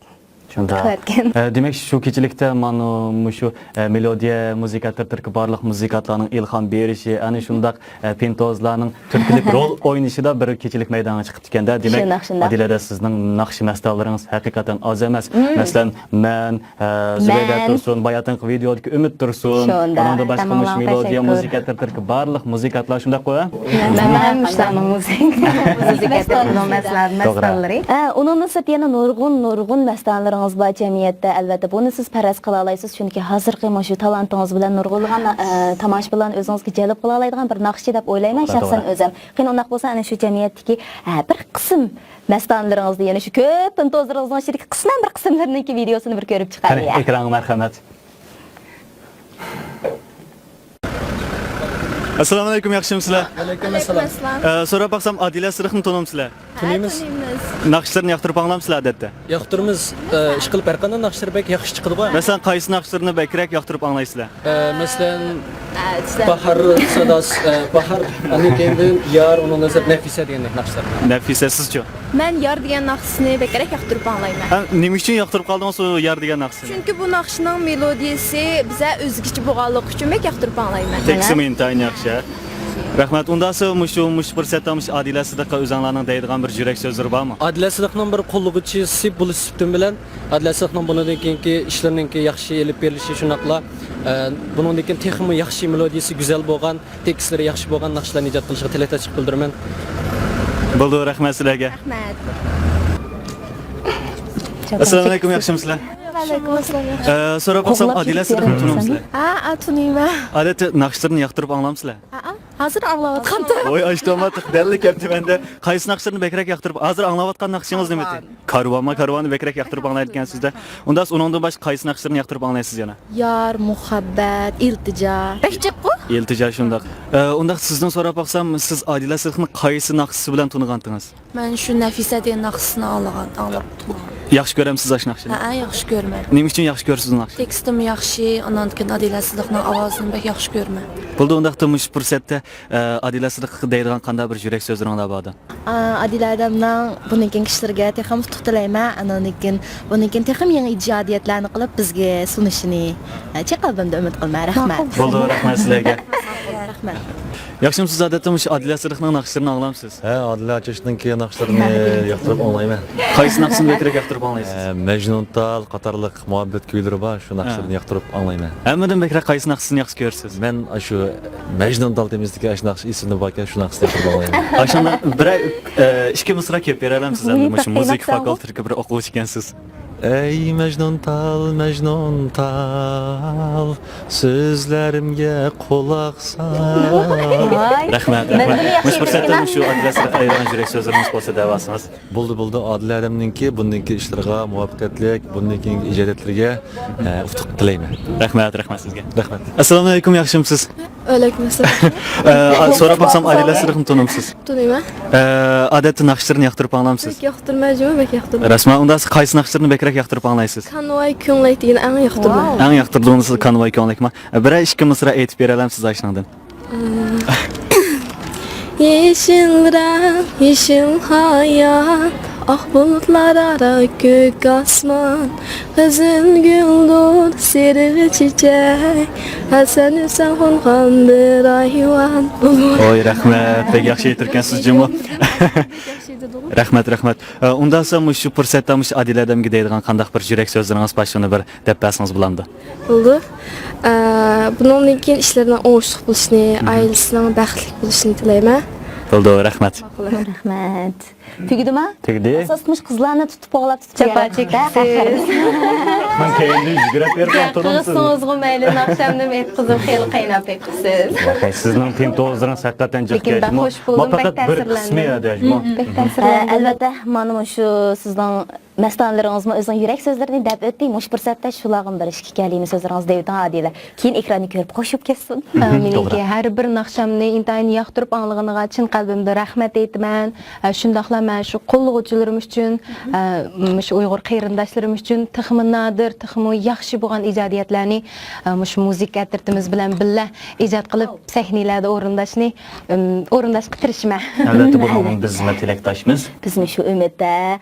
شۇنداق. قىلىۋەتكەن. ئە، دېمەك، شۇ كېچىلىكتە مانا مۇشۇ، ئە، مېلودىيە مۇزىكا ئەترىتىدىكى بارلىق مۇزىكانتلارنىڭ ئىلھام بېرىشى، ئەنە شۇنداق، ئە، پىنتوزلارنىڭ تۈرتكىلىك رول ئوينىشىدا بىر كېچىلىك مەيدانغا چىقىپتىكەن-دە. دېمەك، شۇنداق، شۇنداق. ئادىلەدە سىزنىڭ ناخشا مەستانىلىرىڭىز ھەقىقەتەن ئاز ئەمەس. مەسىلەن، مەن، ئە، زۇبەيدە تۇرسۇن، باياتىنقى ۋىدېئودىكى ئۈمىد تۇرسۇن، شۇنداق. ئۇنىڭدىن باشقا مۇشۇ مېلودىيە مۇزىكا ئەترىتىدىكى بارلىق مۇزىكانتلار شۇنداققۇ؟ مەن مۇشۇلارنىڭ مۇزىكا، مۇزىكا ئەترىتىنىڭ مەستانىلىرى. ئە، ئۇنىڭدىن سىرت يەنە نۇرغۇن، نۇرغۇن مەستانىلىرىڭىز بار جەمئىيەتتە. ئەلۋەتتە، بۇنى سىز پەرەز قىلالايسىز، چۈنكى ھازىرقى مۇشۇ تالانتىڭىز بىلەن نۇرغۇنلىغان، ئە، تاماشىبىنلارنى ئۆزىڭىزگە جەلپ قىلالايدىغان بىر ناخشىچى دەپ ئويلايمەن شەخسەن ئۆزۈم. قېنى، ئۇنداق بولسا، ئەنە شۇ جەمئىيەتتىكى، ئە، بىر قىسىم مەستانىلىرىڭىزنى، يەنە شۇ كۆپ پىنتوزلىرىڭىزنىڭ ئىچىدىكى قىسمەن بىر قىسىملىرىنىڭكى ۋىدېئوسىنى بىر كۆرۈپ چىقايلى. قېنى، ئېكرانغا مەرھەمەت. ئەسسالامۇئەلەيكۇم، ياخشىمۇسىلەر؟ ۋەئەلەيكۇم ئەسسالام. ئە، سوراپ باقسام، ئادىلە سىدىقنى تونۇمسىلەر؟ تونۇيمىز. ناخشىلىرىنى ياقتۇرۇپ ئاڭلامسىلەر ئادەتتە؟ ياقتۇرىمىز. ئە، ئىشقىلىپ ھەر قانداق ناخشىلىرى بەك ياخشى چىقىدىغۇ. مەسىلەن، قايسى ناخشىلىرىنى بەكرەك ياقتۇرۇپ ئاڭلايسىلەر؟ ئە، مەسىلەن، باھار ساداسى، ئە، باھار، ئاندىن كېيىندىن يار، ئۇنىڭدىن سىرت نەفىسە دېگەندەك ناخشىلار. نەفىسە، سىزچۇ؟ مەن يار دېگەن ناخشىسىنى بەكرەك ياقتۇرۇپ ئاڭلايمەن. ھە، نېمە ئۈچۈن ياقتۇرۇپ قالدىڭىز ئۇ يار دېگەن ناخشىسىنى؟ چۈنكى بۇ ناخشىنىڭ مېلودىيىسى بىزە ئۆزگىچە بولغانلىقى ئۈچۈن بەك ياقتۇرۇپ ئاڭلايمەن. تېكىستىمۇ ئىنتايىن ياخشى، ھە؟ رەھمەت. ئۇنداقسا مۇشۇ، مۇشۇ پۇرسەتتە مۇشۇ ئادىلە سىدىققا ئۆزۈڭلارنىڭ دەيدىغان بىر يۈرەك سۆزلىرى بارمۇ؟ ئادىلە سىدىقنىڭ بىر قوللىغۇچىسى بولۇش سۈپىتىم بىلەن، ئادىلە سىدىقنىڭ بۇنىڭدىن كېيىنكى ئىشلىرىنىڭكى ياخشى ئېلىپ بېرىلىشى، شۇنداقلا، ئە، بۇنىڭدىن كېيىن تېخىمۇ ياخشى، مېلودىيىسى گۈزەل بولغان، تېكىستلىرى ياخشى بولغان ناخشىلارنى ئىجاد قىلىشىغا تىلەكداشلىق بىلدۈرىمەن. بولدى، رەھمەت سىلەرگە. رەھمەت. ئەسسالامۇئەلەيكۇم، ياخشىمۇسىلەر؟ ۋەئەلەيكۇم ئەسسالام. ئە، سوراپ باقسام، ئادىلە سىدىقنى تونۇمسىلەر؟ ھە، ھە، تونۇيمەن. ئادەتتە ناخشىلىرىنى ياقتۇرۇپ ئاڭلامسىلەر؟ ھە، ھە. ھازىر ئاڭلاۋاتقاندا. ۋاي، ئاشتۇماتىق، دەللا كەپتىمەندە. قايسى ناخشىلىرىنى بەكرەك ياقتۇرۇپ، ھازىر ئاڭلاۋاتقان ناخشىڭىز نېمىدى؟ كارۋان. كارۋانمۇ، كارۋاننى بەكرەك ياقتۇرۇپ ئاڭلايدىكەنسىزدە. ئۇنداقسا ئۇنىڭدىن باشقا قايسى ناخشىلىرىنى ياقتۇرۇپ ئاڭلايسىز يەنە؟ يار، مۇھەببەت، ئىلتىجا. بەك جىققۇ. ئىلتىجا، شۇنداق. ئە، ئۇنداق سىزدىن سوراپ باقسام، سىز ئادىلە سىدىقنى قايسى ناخشىسى بىلەن تونۇغانتىڭىز؟ مەن شۇ نەفىسە دېگەن ناخشىسىنى ئاڭلىغان، ئاڭلاپ تۇرغان. ياخشى كۆرەمسىز ئاشۇ ناخشىنى؟ ھە، ياخشى كۆرىمەن. نېمە ئۈچۈن ياخشى كۆرىسىز ئۇ ناخشىنى؟ تېكىستىمۇ ياخشى، ئانان كېيىن ئادىلە سىدىقنىڭ ئاۋازىنى بەك ياخشى كۆرىمەن. بولدى، ئۇنداقتا مۇشۇ پۇرسەتتە، ئە، ئادىلە سىدىققا دەيدىغان قانداق بىر يۈرەك سۆزلىرىڭلار باردۇ؟ ئا، ئادىلە ئادەمنىڭ بۇنىڭ كېيىنكى ئىشلىرىغا تېخىمۇ ئۇتۇق تىلەيمەن. ئانان كېيىن بۇنىڭ كېيىن تېخىمۇ يېڭى ئىجادىيەتلەرنى قىلىپ، بىزگە سۇنۇشىنى، ئە، چىن قەلبىمدىن ئۈمىد قىلىمەن. رەھمەت. بولدى، رەھمەت سىلەرگە. رەھمەت. ياخشىمۇسىز، ئادەتتە مۇشۇ ئادىلە سىدىقنىڭ ناخشىلىرىنى ئاڭلامسىز؟ ھە، ئادىلە ئاچاشنىڭكى ناخشىلىرىنى ياقتۇرۇپ ئاڭلايمەن. قايسى ناخشىسىنى بەكرەك ياقتۇرۇپ ئاڭلايسىز؟ ئە، مەجنۇنتال قاتارلىق مۇھەببەت كۈيلىرى بار، شۇ ناخشىلىرىنى ياقتۇرۇپ ئاڭلايمەن. ھەممىدىن بەكرەك قايسى ناخشىسىنى ياخشى كۆرىسىز؟ مەن ئاشۇ مەجنۇنتال تېمىسىدىكى ئاشۇ ناخشا ئېسىمدە باركەن، شۇ ناخشىسىنى ياقتۇرۇپ ئاڭلايمەن. ئاشۇنداق بىرەر، ئە، ئىككى مىسرا كۆپ بېرەلەمسىز؟ ئەمدى مۇشۇ مۇزىكا فاكۇلتېتىدىكى بىر ئوقۇغۇچى ئىكەنسىز. ئەي مەجنۇنتال، مەجنۇنتال، سۆزلىرىمگە قۇلاق سال. ۋاي. رەھمەت، مەن رەھمەت. بۇنى ياخشى مۇشۇ پۇرسەتتە كۆرىمەن. مۇشۇ ئادىلە سىدىق ئايرىغان يۈرەك سۆزلىرىڭىز بولسا دەۋاتسىڭىز. بولدى، بولدى. ئادىلە ھەدەمنىڭكى بۇندىكى ئىشلىرىغا مۇۋەپپەقىيەتلىك، بۇندىكى ئىجادىيەتلىرىگە، ئە، ئۇتۇق تىلەيمەن. رەھمەت، رەھمەت سىزگە. رەھمەت. ئەسسالامۇ ئەلەيكۇم، ياخشىمۇسىز؟ ۋەئەلەيكۇم ئەسسالام. ئە، سوراپ باقسام، ئادىلە سىدىقنى تونۇمسىز؟ تونۇيمەن. ئە، ئادەتتە ناخشىلىرىنى ياقتۇرۇپ ئاڭلامسىز؟ بەك ياقتۇرمايدۇ، بەك ياقتۇرمايدۇ. رەسمەن، ئۇنداق قايسى ناخشىلىرنى بەكرەك ياقتۇرۇپ ئاڭلايسىز؟ كانۋاي كۆڭلەك دېگەن ئەڭ ياقتۇرىدۇ. ئەڭ ياقتۇرىدىغىنىڭىز كانۋاي كۆڭلەكمۇ؟ بىرەر ئىككى مىسرا ئېيتىپ بېرەلەمسىز ئاشۇنىڭدىن؟ يېشىل رەڭ، يېشىل ھايات، ئاق بۇلۇتلار ئارا كۆك ئاسمان، قىزىل گۈلدۇر سېرىق چېچەك، ھەسەن ھۈسەن قونغان بىر ئايۋان. ۋاي، رەھمەت، بەك ياخشى ئېيتىپتىكەنسىز جۇمۇ. رەھمەت، رەھمەت. ئە، ئۇنداقسا مۇشۇ پۇرسەتتە مۇشۇ ئادىلە ھەدەمگە دەيدىغان قانداق بىر يۈرەك سۆزلىرىڭىز بار، شۇنى بىر دەپ بەرسىڭىز بولامدۇ؟ بولىدۇ. ئە، بۇنىڭدىن كېيىن ئىشلىرىنىڭ ئوڭۇشلۇق بولۇشىنى، ئائىلىسىنىڭ بەختلىك بولۇشىنى تىلەيمەن. بولدى، رەھمەت. رەھمەت. تۈگىدىمۇ؟ تۈگىدى. ئاساسلىقى مۇشۇ قىزلارنى تۇتۇپ قوغلاپ تۇتۇپ جاپا چېكىسىز. مەن كەينىدىن يۈگۈرۈپ بېرىپ تۇرۇڭ سىز. قىزىڭىزغۇ مەيلى، ئاخشامدىن بېرى قىزىم خېلى قايناپ بېقىپسىز. ۋاقەي، سىزنىڭ تىنتۇۋىڭىزلىرىڭىز ھەقىقەتەن جىق كەلدى. بەك خۇش بولدۇم، بەك تەسىرلەندىم. بىر قىسمى يا دەشمۇ. بەك تەسىرلەندىم. ئەلۋەتتە، مانا مۇشۇ سىزنىڭ مەستانىلىرىڭىزمۇ ئۆزىنىڭ يۈرەك سۆزلىرىنى دەپ ئۆتتى. مۇشۇ پۇرسەتتە شۇلارغىمۇ بىر ئىككى كەلىمە سۆزلىرىڭىزنى دەۋېتىڭ ئادىلە. كېيىن ئېكراننى كۆرۈپ خوش بولۇپ كەتسۇن. مېنىڭكى ھەر بىر ناخشامنى ئىنتايىن ياقتۇرۇپ ئاڭلىغىنىغا چىن قەلبىمدىن رەھمەت ئېيتىمەن. ئە، شۇنداقلا مەن شۇ قوللىغۇچىلىرىم ئۈچۈن، ئە، مۇشۇ ئۇيغۇر قېرىنداشلىرىم ئۈچۈن تېخىمۇ نادىر، تېخىمۇ ياخشى بولغان ئىجادىيەتلەرنى، ئە، مۇشۇ مۇزىكا ئەترىتىمىز بىلەن بىللە ئىجاد قىلىپ، سەھنىلەردە ئورۇنداشنى، ئىم، ئورۇنداشقا تىرىشىمەن. ئەلۋەتتە، بۇنىڭدىن بىزمۇ تىلەكداشمىز. بىزمۇ شۇ ئۈمىدتە.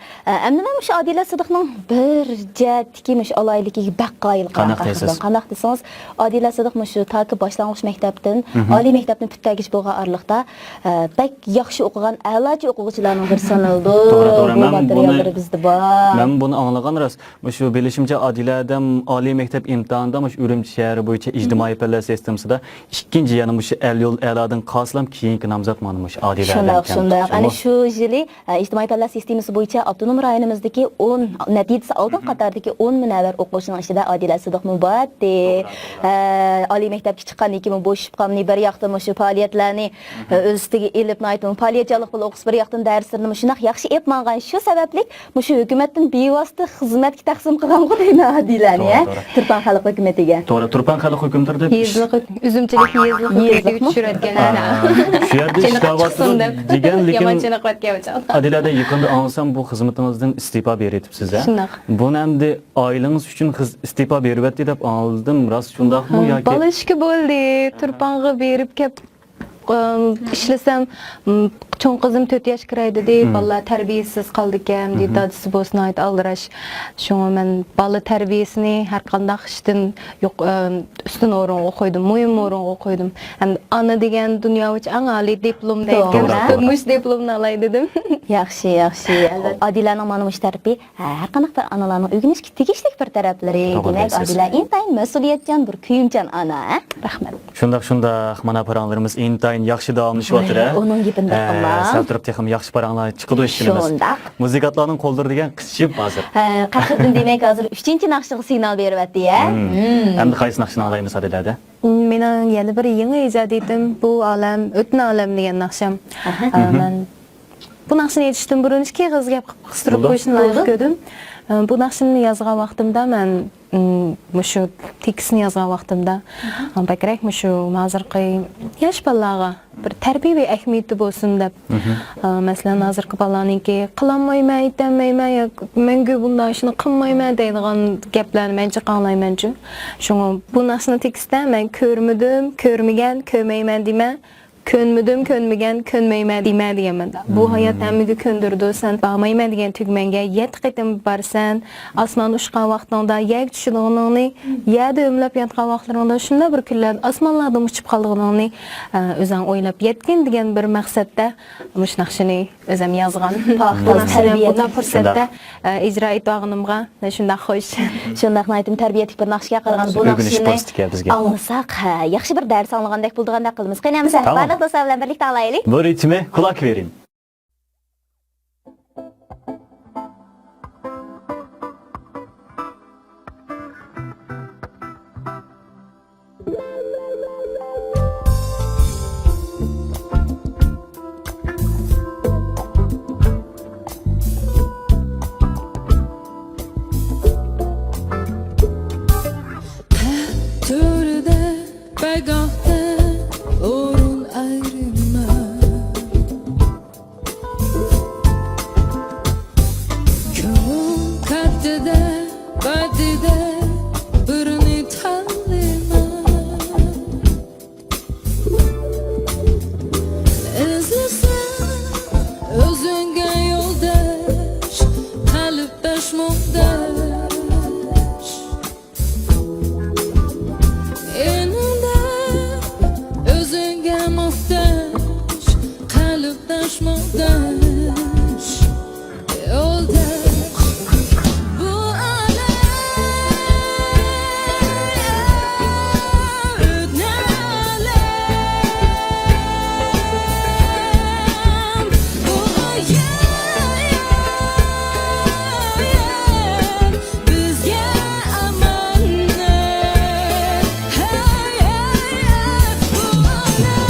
ئە، ئەمدى مەن مۇشۇ ئادىلە سىدىقنىڭ بىر جەھەتتىكى مۇشۇ ئالاھىدىلىكىگە بەك قايىل قانداق دەيسىز؟ قانداق دېسىڭىز، ئادىلە سىدىق مۇشۇ تاكى باشلانغۇچ مەكتەپتىن ئالىي مەكتەپنى پۈتتۈرگۈچە بولغان ئارىلىقتا، ئە، بەك ياخشى ئوقۇغان، ئەلاچى ئوقۇغۇچىلارنىڭ بىرى سانىلىدۇ. توغرا، توغرا. بۇ ماتېرىياللىرى بىزدە بار. مەن بۇنى ئاڭلىغان راست. مۇشۇ بىلىشىمچە، ئادىلە ھەدەم ئالىي مەكتەپ ئىمتىھانىدا مۇشۇ ئۈرۈمچى شەھىرى بويىچە ئىجتىمائىي پەنلەر سىستېمىسىدا ئىككىنچى، يەنى مۇشۇ ئەل يول ئەلادىن قالسىلا كېيىنكى نامزات مانا مۇشۇ ئادىلە ھەدەم. شۇنداق، شۇنداق. ئەنە شۇ يىلى ئىجتىمائىي پەنلەر سىستېمىسى بويىچە ئاپتونوم رايونىمىزدىكى ئون، نەتىجىسى ئالدىنقى قاتاردىكى ئون مۇنەۋۋەر ئوقۇغۇچىنىڭ ئىچىدە ئادىلە سىدىقمۇ بار ئىدى. توغرا، توغرا. ئالىي مەكتەپكە چىققاندىن كېيىن بوشىشىپ قالماي، بىر ياقتا مۇشۇ پائالىيەتلەرنى ئۆز ئۈستىگە ئېلىپ، ناھايىتى پائالىيەتچانلىق بىلەن ئوقۇسا، بىر ياقتىن دەرسلىرىنى مۇشۇنداق ياخشى ئېلىپ ماڭغان. شۇ سەۋەبلىك مۇشۇ ھۆكۈمەتتىن بىۋاسىتە خىزمەتكە تەقسىم قىلغانغۇ دەيمەن ئادىلەنى، توغرا، ھە؟ توغرا. تۇرپان خەلق ھۆكۈمىتىگە. توغرا، تۇرپان خەلق ھۆكۈمىتىگە دەپ ئىش- يېزىلىق ھۆك-، ئۈزۈمچىلىك يېزىلىق ھۆكۈمىتىگە چۈشۈرۈۋەتكەن، ھە. شۇ يەردە ئىش دەۋاتىدۇ دېگەن، لېكىن يامان چېنىقىۋەتكەن. ئادىلەدە يېقىندا ئاڭلىسام، بۇ خىزمىتىڭىزدىن ئىستېپا بېرىۋېتىپسىز، ھە؟ شۇنداق. بۇنى ئەمدى ئائىلىڭىز ئۈچۈن خىز ئىستېپا بېرىۋەتتى دەپ ئاڭلىدىم، راست شۇنداقمۇ ياكى؟ بالا ئىككى بولدى، تۇرپانغا بېرىپ كەپ، ئىشلىسەم، چوڭ قىزىم تۆت ياش كىراي دېدى، بالىلار تەربىيەسىز قالىدىكەن، دېدى، دادىسى بولسا ناھايىتى ئالدىراش. شۇڭا مەن بالا تەربىيەسىنى ھەر قانداق ئىشتىن يۇق-، ئۈستۈن ئورۇنغا قويدۇم، مۇھىم ئورۇنغا قويدۇم. ھەم ئانا دېگەن دۇنيا بويىچە ئەڭ ئالىي دىپلوم دەيدىكەن، توغرا، توغرا. مۇشۇ دىپلومنى ئالاي دېدىم. ياخشى، ياخشى. ئادىلەنىڭ مانا مۇشۇ تەرىپى ھە، ھەر قانداق بىر ئانىلارنىڭ ئۆگىنىشكە تېگىشلىك بىر تەرەپلىرى. توغرا دېمەك، دەيسىز. ئادىلە ئىنتايىن مەسئۇلىيەتچان، بىر كۆيۈمچان ئانا، ھە؟ رەھمەت. شۇنداق، شۇنداق. مانا پاراڭلىرىمىز ئىنتايىن ياخشى داۋاملىشىۋاتىدۇ. ئۇنىڭ گېپىنى دەپ قىلماڭ. سەل تۇرۇپ تېخىمۇ ياخشى پاراڭلار چىقىدۇ ئىشىنىمىز. شۇنداق. مۇزىكانتلارنىڭ قوللىرى دېگەن قىچىشىپ ھازىر. ھە، قەھرىدىن دېمەك ھازىر ئۈچىنچى ناخشىغا سىگنال بېرىۋەتتى، ھە؟ ئەمدى قايسى ناخشىنى ئاڭلايمىز ئادىلەدە؟ مېنىڭ يەنە بىر يېڭى ئىجادىيىتىم بۇ ئالەم، ئۆتنە ئالەم دېگەن ناخشام. ئە، مەن بۇ ناخشىنى ئېيتىشتىن بۇرۇن ئىككى ئېغىز گەپ قىستۇرۇپ قويۇشنى لايىق كۆردۈم. ئە، بۇ ناخشىنى يازغان ۋاقتىمدا مەن، ئىم، مۇشۇ تېكىستنى يازغان ۋاقتىمدا، ئە، بەكرەك مۇشۇ ھازىرقى ياش بالىلارغا بىر تەربىيەۋى ئەھمىيىتى بولسۇن دەپ، ئە، مەسىلەن، ھازىرقى بالىلارنىڭكى قىلالمايمەن، ئېيتالمايمەن ياكى مەڭگۈ بۇنداق ئىشنى قىلمايمەن دەيدىغان گەپلەرنى مەن جىق ئاڭلايمەنچۇ. شۇڭا بۇ ناخشىنىڭ تېكىستىدە مەن كۆرمىدىم، كۆرمىگەن، كۆرمەيمەن دېمە. كۆنمىدىم، كۆنمىگەن، كۆنمەيمەن دېمە دېگەن مەنىدە. بۇ ھايات ھەممىگە كۆندۈرىدۇ، سەن بارمايمەن دېگەن تۈگمەڭگە يەتتە قېتىم بارىسەن، ئاسمان ئۇچقان ۋاقتىڭدا، يەرگە چۈشىدىغىنىڭنى، يەردە ئۆمىلەپ ياتقان ۋاقىتلىرىڭدا شۇنداق بىر كۈنلەردە ئاسمانلاردىمۇ ئۇچۇپ قالىدىغىنىڭنى، ئە، ئۆزۈڭ ئويلاپ يەتكىن دېگەن بىر مەقسەتتە مۇشۇ ناخشىنى ئۆزۈم يازغان. پاكىتىنىڭ تەربىيەتى. بۇنداق پۇرسەتتە، ئە، ئىجرا ئېتىۋالغىنىمغا شۇنداق خوش. شۇنداق ناھايىتى تەربىيەتلىك بىر ناخشىگە قارىغان بۇ ناخشىنى ئاڭلىساق، ھە، ياخشى بىر دەرس ئاڭلىغاندەك بولىدىغاندەك قىلىمىز. قېنى ئەمىسە، بارلىق دوستلار بىلەن بىرلىكتە ئاڭلايلى. بۇ رىتىمى قۇلاق بېرىڭ. تۆرىدە، پەگاھتە ئورۇن ئايرىمە. كۆڭۈل كاتتىدە، بەدىدە بىرنى تاللىما. ئىزلىسەڭ ئۆزۈڭگە يولداش، قەلبداش، مۇڭداش. ئېنىڭدا ئۆزۈڭگە موھتاج، قەلبداش، مۇڭداش، يولداش. بۇ ئالەم ئۆتنە ئالەم، بۇ ھايات بىزگە ئامانەت. ھەي، ھەي، ھەي، بۇ ئالەم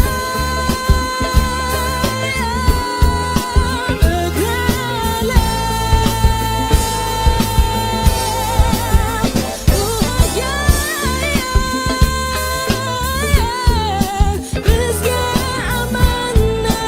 ئۆتنە ئالەم، بۇ ھايات بىزگە ئامانەت.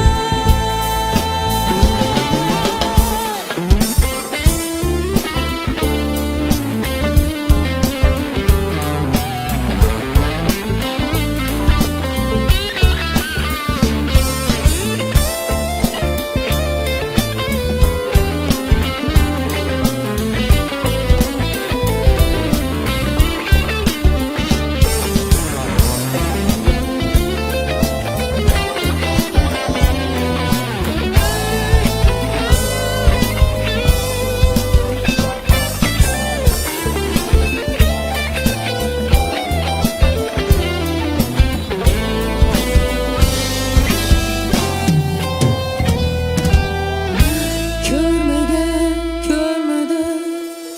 كۆرمىگەن، كۆرمىدىم،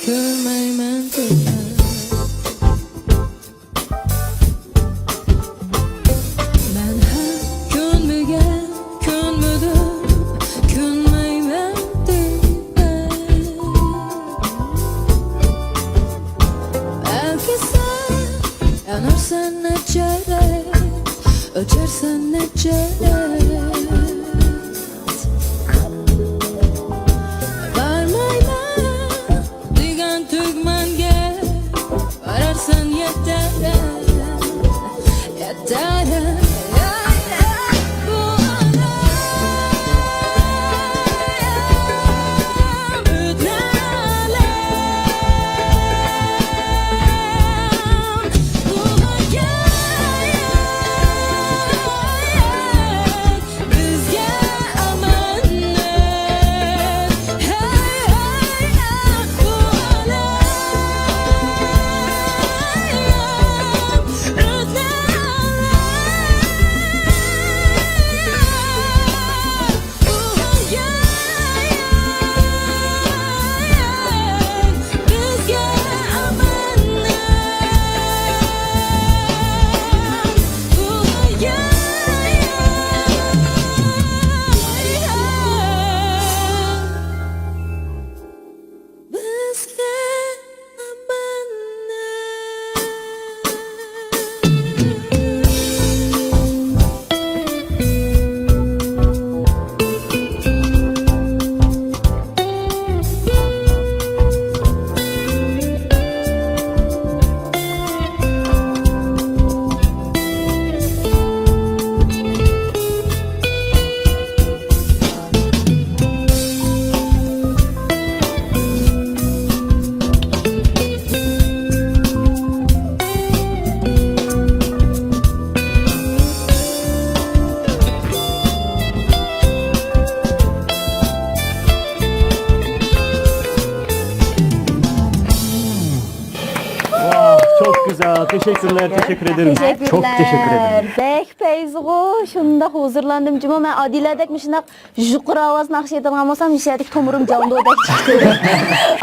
كۆرمەيمەن دېمە. مەن ھەم كۆنمىگەن، كۆنمىدىم، كۆنمەيمەن دېمە. بەلكى سەن يانارسەن نەچچە رەت، ئۆچەرسەن نەچچە رەت. بارمايمەن دېگەن تۈگمەنگە بارارسەن يەتتە رەت، يەتتە رەت. بۇ ئالەم ئۆتنە ئالەم، بۇ ھايات Teşekkürler, teşekkür ederim. Çok teşekkür ederim. بەك پەيزىغۇ، شۇنداق ھۇزۇرلاندىم جۇمۇ. مەن ئادىلەدەك مۇشۇنداق يۇقىرى ئاۋاز ناخشا ئېيتىدىغان بولسام، مۇشۇ يەردىكى تومۇرۇم جاڭدۇدەك چىقتى.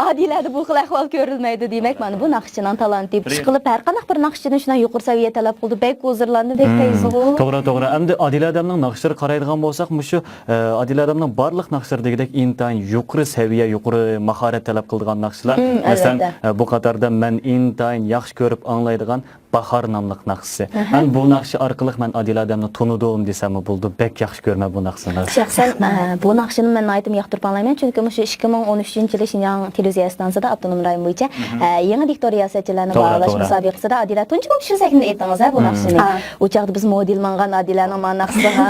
ئادىلەدە بۇ خىل ئەھۋال كۆرۈلمەيدۇ، دېمەك، مانا بۇ ناخشىچىنىڭ تالانتى. ئىشقىلىپ، ھەر قانداق بىر ناخشىچىدىن شۇنداق يۇقىرى سەۋىيە تەلەپ قىلىدۇ. بەك ھۇزۇرلاندىم، بەك پەيزىغۇ. توغرا، توغرا. ئەمدى ئادىلە ئادەمنىڭ ناخشىلىرىغا قارايدىغان بولساق، مۇشۇ، ئە، ئادىلە ئادەمنىڭ بارلىق ناخشىلىرى دېگۈدەك ئىنتايىن يۇقىرى سەۋىيە، يۇقىرى ماھارەت تەلەپ قىلىدىغان ناخشىلار. مەسىلەن، ئە، بۇ قاتاردا مەن ئىنتايىن ياخشى كۆرۈپ ئاڭلايدىغان باھار ناملىق ناخشىسى. مەن بۇ ناخشا ئارقىلىق مەن ئادىلە ئادەمنى تونۇدۇم دېسەممۇ بولىدۇ. بەك ياخشى كۆرىمەن بۇ ناخشىنى. شەخسەن، ئە، بۇ ناخشىنى مەن ناھايىتىمۇ ياقتۇرۇپ ئاڭلايمەن، چۈنكى مۇشۇ ئىككى مىڭ ئون ئۈچىنچى يىلى شىنجاڭ تېلېۋىزىيە ئىستانسىسىدا ئاپتونوم رايون بويىچە، ئە، يېڭى دىكتور رىياسەتچىلەرنى باھالاش مۇسابىقىسىدا ئادىلە تۇنجى بولۇپ شۇ سەھنىدە ئېيتتىڭىز ھە بۇ ناخشىنى. ئۇ چاغدا بىز مودېل ماڭغان ئادىلەنىڭ مانا ناخشىسىغا،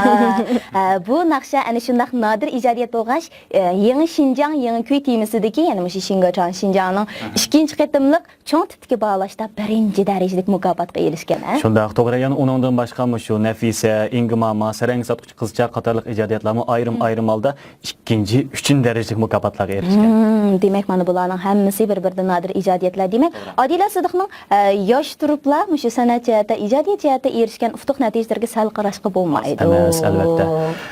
ئە، بۇ ناخشا ئەنە شۇنداق نادىر ئىجادىيەت بولغاچ، ئە، يېڭى شىنجاڭ، يېڭى كۈي تېمىسىدىكى، يەنى مۇشۇ شىنگاچان شىنجاڭنىڭ ئىككىنچى قېتىملىق چوڭ تىپتىكى باھالاشتا بىرىنچى دەرىجىلىك مۇكاپاتقا ئېرىشكەن، ھە؟ شۇنداق، توغرا. يەنە ئۇنىڭدىن باشقا مۇشۇ نەفىسە، ئىڭگىماما، سەرەڭگە ساتقۇچى قىزچاق قاتارلىق ئىجادىيەتلەرمۇ ئايرىم-ئايرىم ھالدا ئىككىنچى، ئۈچىنچى دەرىجىلىك مۇكاپاتلارغا ئېرىشكەن. مم، دېمەك، مانا بۇلارنىڭ ھەممىسى بىر-بىرىدىن نادىر ئىجادىيەتلەر. دېمەك، ئادىلە سىدىقنىڭ، ئە، ياش تۇرۇپلا مۇشۇ سەنئەت جەھەتتە، ئىجادىيەت جەھەتتە ئېرىشكەن ئۇتۇق نەتىجىلىرىگە سەل قاراشقا بولمايدۇ. ئەمەس، ئەلۋەتتە.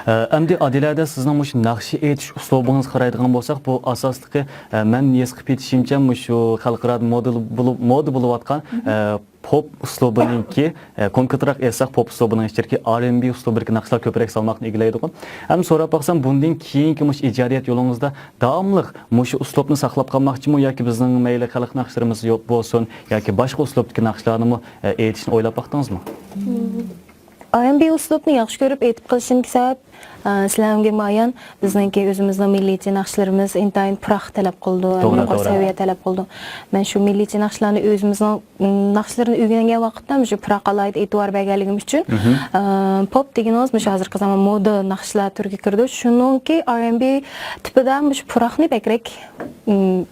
ئە، ئەمدى ئادىلەدە سىزنىڭ مۇشۇ ناخشا ئېيتىش ئۇسلۇبىڭىزغا قارايدىغان بولساق، بۇ ئاساسلىقى، ئە، مەن ھېس قىلىپ يېتىشىمچە، مۇشۇ خەلقئارا مودېل بولۇپ، مودا بولۇۋاتقان، ئە، پوپ ئۇسلۇبىنىڭكى، ئە، كونكرېتراق ئېيتساق، پوپ ئۇسلۇبىنىڭ ئىچىدىكى ئار ئەند بى ئۇسلۇبىدىكى ناخشىلار كۆپرەك سالماقنى ئىگىلەيدىغۇ. ئەمما سوراپ باقسام، بۇندىن كېيىنكى مۇشۇ ئىجادىيەت يولىڭىزدا داۋاملىق مۇشۇ ئۇسلۇبنى ساقلاپ قالماقچىمۇ ياكى بىزنىڭ مەيلى خەلق ناخشىلىرىمىز يو-، بولسۇن ياكى باشقا ئۇسلۇبتىكى ناخشىلارنىمۇ، ئە، ئېيتىشنى ئويلاپ باقتىڭىزمۇ؟ ئار ئەند بى ئۇسلۇبنى ياخشى كۆرۈپ ئېيتىپ قېلىشىمدىكى سەۋەب، ئە، سىلەرگىمۇ ئايان، بىزنىڭكى ئۆزىمىزنىڭ مىللىيچە ناخشىلىرىمىز ئىنتايىن پۇراق تەلەپ قىلىدۇ، توغرا، يۇقىرى توغرا. سەۋىيە تەلەپ قىلىدۇ. مەن شۇ مىللىيچە ناخشىلارنى ئۆزىمىزنىڭ، م، ناخشىلىرىنى ئۆگەنگەن ۋاقىتتا مۇشۇ پۇراققا ئالاھىدە ئېتىبار بەرگەنلىكىم ئۈچۈن، ئە، پوپ دېگىنىڭىز مۇشۇ ھازىرقى زامان مودا ناخشىلار تۈرىگە كىرىدۇ. شۇنىڭكى ئار ئەند بى تىپىدا مۇشۇ پۇراقنى بەكرەك، م،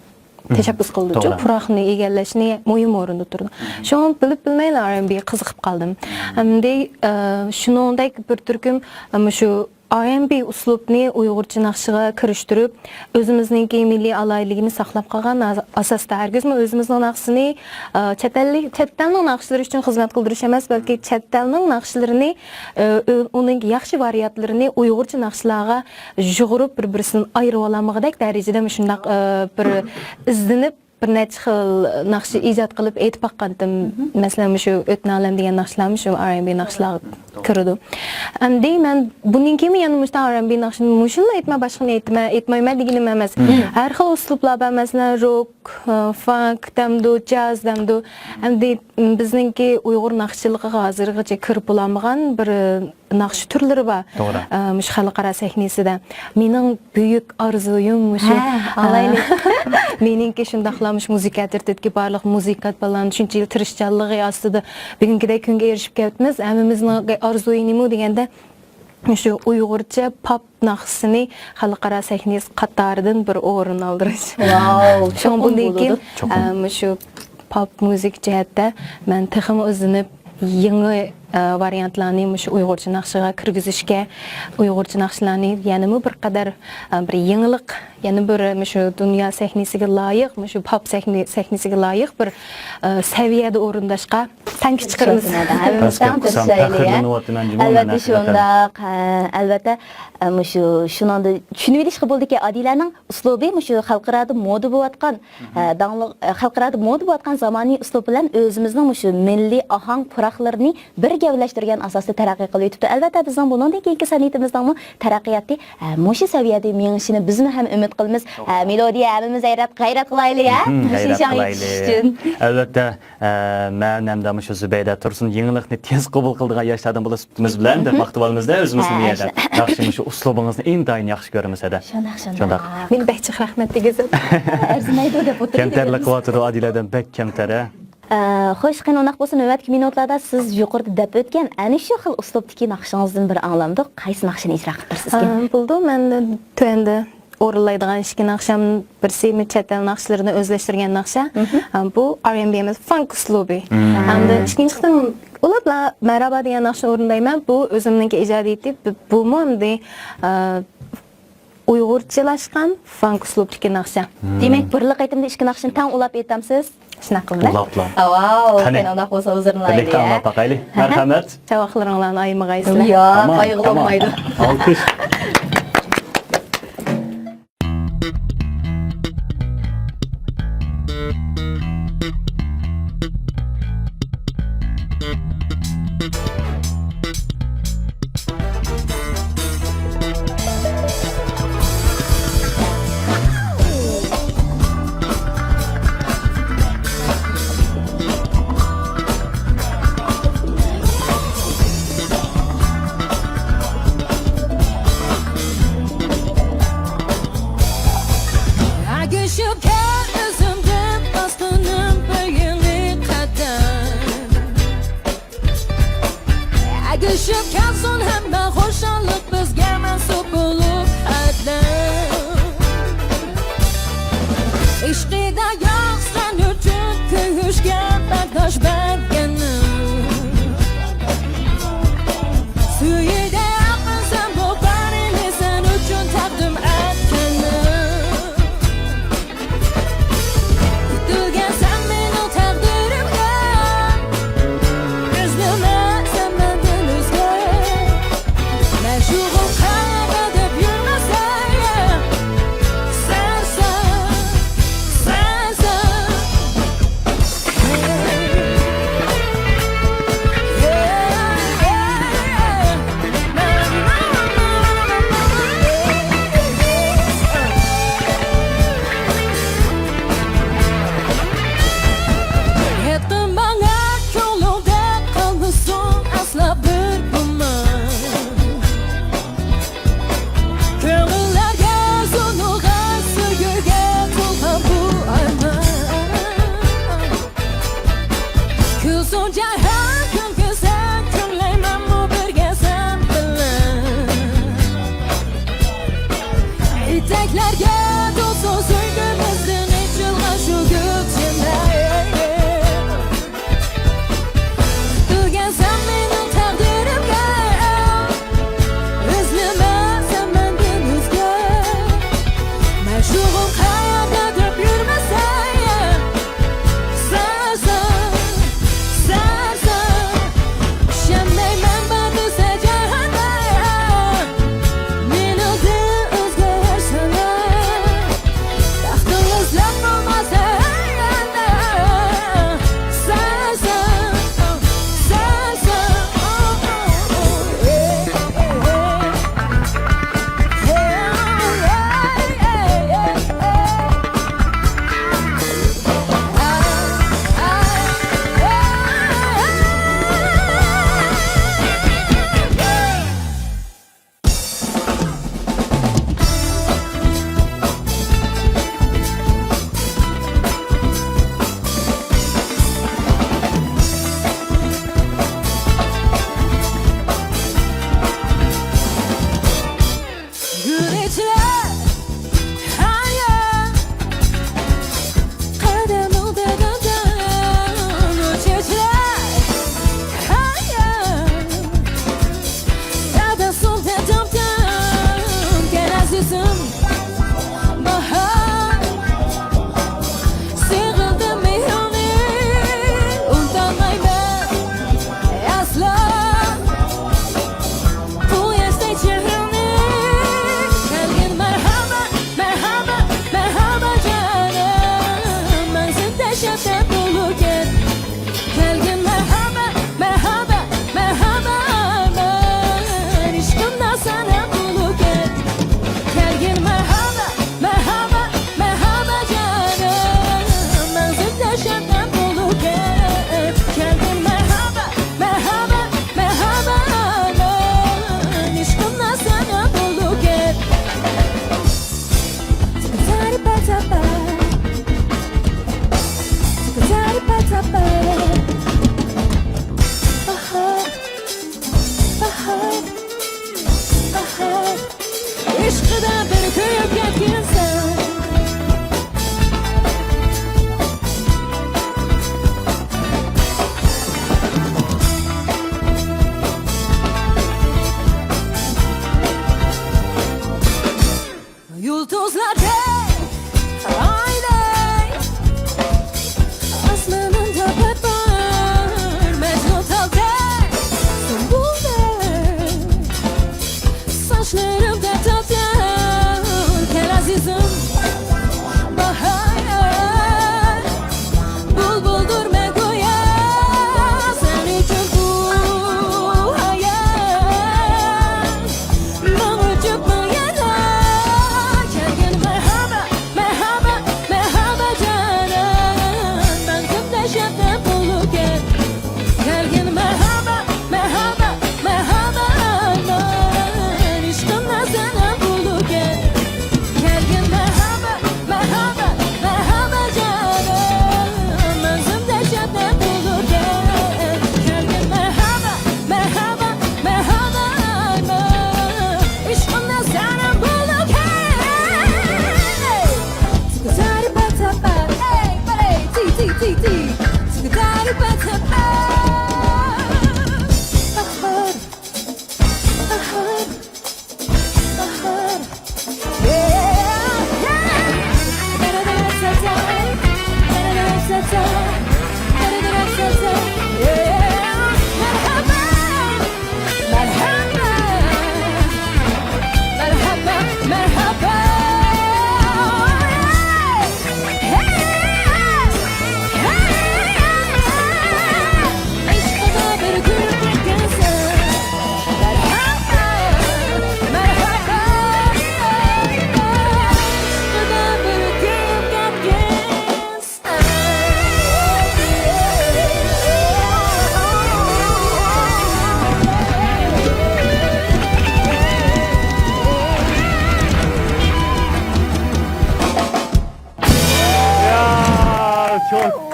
تەشەببۇس قىلىدۇچۇ، توغرا. پۇراقنى ئىگىلەشنى مۇھىم ئورۇندا تۇرىدۇ. شۇڭا بىلىپ بىلمەيلا ئار ئەند بىگە قىزىقىپ قالدىم. ئەمدى، ئە، شۇنىڭدەك بىر تۈركۈم، ئە، مۇشۇ ئار ئەند بى ئۇسلۇبنى ئۇيغۇرچە ناخشىغا كىرىشتۈرۈپ، ئۆزىمىزنىڭكى مىللىي ئالاھىدىلىكىنى ساقلاپ قالغان ئاز-، ئاساستا ھەرگىزمۇ ئۆزىمىزنىڭ ناخشىسىنى، ئە، چەت ئەللىك، چەت ئەلنىڭ ناخشىلىرى ئۈچۈن خىزمەت قىلدۇرۇش ئەمەس، بەلكى چەت ئەلنىڭ ناخشىلىرىنى، ئە، ئۆ-، ئۇنىڭ ياخشى ۋارىيانتلىرىنى ئۇيغۇرچە ناخشىلارغا يۇغۇرۇپ، بىر-بىرسىدىن ئايرىۋالالمىغۇدەك دەرىجىدە مۇشۇنداق، ئە، بىر ئىزدىنىپ، بىر نەچچە خىل ناخشا ئىجاد قىلىپ ئېيتىپ باققانتىم. مەسىلەن، مۇشۇ ئۆتنە ئالەم دېگەن ناخشىلار مۇشۇ ئار ئەند بى ناخشىلارغا كىرىدۇ. ئەمدى مەن بۇندىن كېيىنمۇ يەنە مۇشۇنداق ئار ئەند بى ناخشىنى مۇشۇنلا ئېيتىمەن، باشقىنى ئېيتىمەن، ئېيتمايمەن دېگىنىم ئەمەس. ھەر خىل ئۇسلۇبلار بار، مەسىلەن، روك، ئە، فانك دەمدۇ، جاز دەمدۇ. ئەمدى بىزنىڭكى ئۇيغۇر ناخشىچىلىقىغا ھازىرغىچە كىرىپ بولالمىغان بىر ناخشا تۈرلىرى بار. توغرا. ئە، مۇشۇ خەلقئارا سەھنىسىدە. مېنىڭ بۈيۈك ئارزۇيۇم مۇشۇ. ھە، ئاڭلايلى. ئە، مېنىڭكى شۇنداقلا مۇشۇ مۇزىكا ئەترىتىدىكى بارلىق مۇزىكانت بالىلارنىڭ شۇنچە يىل تىرىشچانلىقى ئاستىدا بۈگۈنكىدەك كۈنگە ئېرىشىپ كەپتىمىز. ھەممىمىزنىڭ ئارزۇيى نېمە دېگەندە، مۇشۇ ئۇيغۇرچە پاپ ناخشىسىنى خەلقئارا سەھنىسى قاتارىدىن بىر ئورۇن ئالدۇرۇش. ۋاو، شۇڭا چوقۇم بۇندىن كېيىن، بولىدۇ. ئە، مۇشۇ پاپ مۇزىكا جەھەتتە مەن تېخىمۇ ئىزدىنىپ، يېڭى، ئە، ۋارىيانتلارنى مۇشۇ ئۇيغۇرچە ناخشىغا كىرگۈزۈشكە، ئۇيغۇرچە ناخشىلارنى يەنىمۇ بىر قەدەر، ئە، بىر يېڭىلىق، يەنە بىر مۇشۇ دۇنيا سەھنىسىگە لايىق، مۇشۇ پاپ سەھنە-، سەھنىسىگە لايىق بىر، ئە، سەۋىيەدە ئورۇنداشقا تەڭ كۈچ چىقىرىمىز. ھەممىمىز تەڭ تىرىشايلى، ھە؟ پەخىرلىنىۋاتىمەن جۇمۇ مەن. ئەلۋەتتە، شۇنداق، ھە، ئەلۋەتتە، ئە، مۇشۇ، شۇنىڭدا چۈشىنىۋېلىشقا بولىدۇكى، ئادىلەنىڭ ئۇسلۇبى مۇشۇ خەلقئارادا مودا بولۇۋاتقان، ئە، داڭلىق، ئە، خەلقئارادا مودا بولۇۋاتقان زامانىي ئۇسلۇب بىلەن ئۆزىمىزنىڭ مۇشۇ مىللىي ئاھاڭ پۇراقلىرىنى بىر گەۋدىلەشتۈرگەن ئاساستا تەرەققىي قىلىۋېتىپتۇ. ئەلۋەتتە، بىزنىڭ بۇنىڭدىن كېيىنكى سەنئىتىمىزنىڭمۇ تەرەققىياتى، ئە، مۇشۇ سەۋىيەدە مېڭىشىنى بىزمۇ ھەم ئۈمىد قىلىمىز. ئە، مېلودىيە، ھەممىمىز غەيرەت، غەيرەت قىلايلى، ھە؟ مۇشۇ نىشانغا يېتىش ئۈچۈن. ئەلۋەتتە، ئە، مەن ھەمدە مۇشۇ زۇبەيدە تۇرسۇن يېڭىلىقنى تېز قوبۇل قىلىدىغان ياشلاردىن بولۇپ ئۆتىمىز بىلەن دەپ ماختىۋالىمىز-دە ئۆزىمىزنى بۇ يەردە. ياخشى، مۇشۇ ئۇسلۇبىڭىزنى ئىنتايىن ياخشى كۆرىمىز-دە. شۇنداق، شۇنداق. شۇنداق. مېنى بەك جىق رەھمەت دېگۈزۈپ. ئەرزىمەيدۇ دەپ ئولتۇرۇۋېتىمىز. كەمتەرلىك قىلىۋاتىدۇ ئادىلەدىن، بەك كەمتەر، ھە. ئە، خوش، قېنى ئۇنداق بولسا نۆۋەتتىكى مىنۇتلاردا سىز يۇقىرىدا دەپ ئۆتكەن ئەنە شۇ خىل ئۇسلۇبتىكى ناخشىڭىزدىن بىر ئاڭلامدۇق. قايسى ناخشىنى ئىجرا قىلىپ بېرىسىزكىن؟ ئە، بولىدۇ، مەن تۆۋەندە ئورۇنلايدىغان ئىككى ناخشام، بىرسى چەت ئەل ناخشىلىرىنى ئۆزلەشتۈرگەن ناخشا. ئە، بۇ ئار ئېن بى ئەمەس، فانك ئۇسلۇبى. ھەمدە ئىككىنچى قېتىم ئۇلاپلا مەرھابا دېگەن ناخشىنى ئورۇندايمەن. بۇ ئۆزۈمنىڭكى ئىجادىيىتى، بۇ، بۇمۇ ئەمدى، ئە، ئۇيغۇرچىلاشقان فانك ئۇسلۇبتىكى ناخشا. دېمەك، بىرلا قېتىمدا ئىككى ناخشىنى تەڭ ئۇلاپ ئېيتامسىز؟ شۇنداق قىلدى. ئۇلاپلا. ۋاۋ، قېنى، قېنى ئۇنداق بولسا ھۇزۇرلىنايلى. بىرلىكتە ئۇلاپ باقايلى. مەرھەمەت. چاۋاقلىرىڭلارنى ئايىمىغايسىلەر. ياق، تامام، ئايىغىلى تامام. بولمايدۇ. ئالقىش. ئەگىشىپ كەل ئۆزۈمدىن باسقىنىم بىر يېڭى قەدەم. ئەگىشىپ كەلسۇن ھەممە خۇشاللىق بىزگە مەنسۇپ بولۇپ ئەدەم. ئىشقىدا يوق سەن ئۈچۈن كۆيۈشكە بەرداشلىق بەرگىنىم. سۈيىدە ئاققان سەن بۇ قارنى سەن ئۈچۈن تەقدىم ئەتكىنىم. پۈتۈلگەن سەن مېنىڭ تەقدىرىمگە، ئىزدىمە سەن مەندىن ئۆزگە. مەشۇغۇل قەلبىم دەپ يۈرمىسەڭ، سەنسىز، سەنسىز.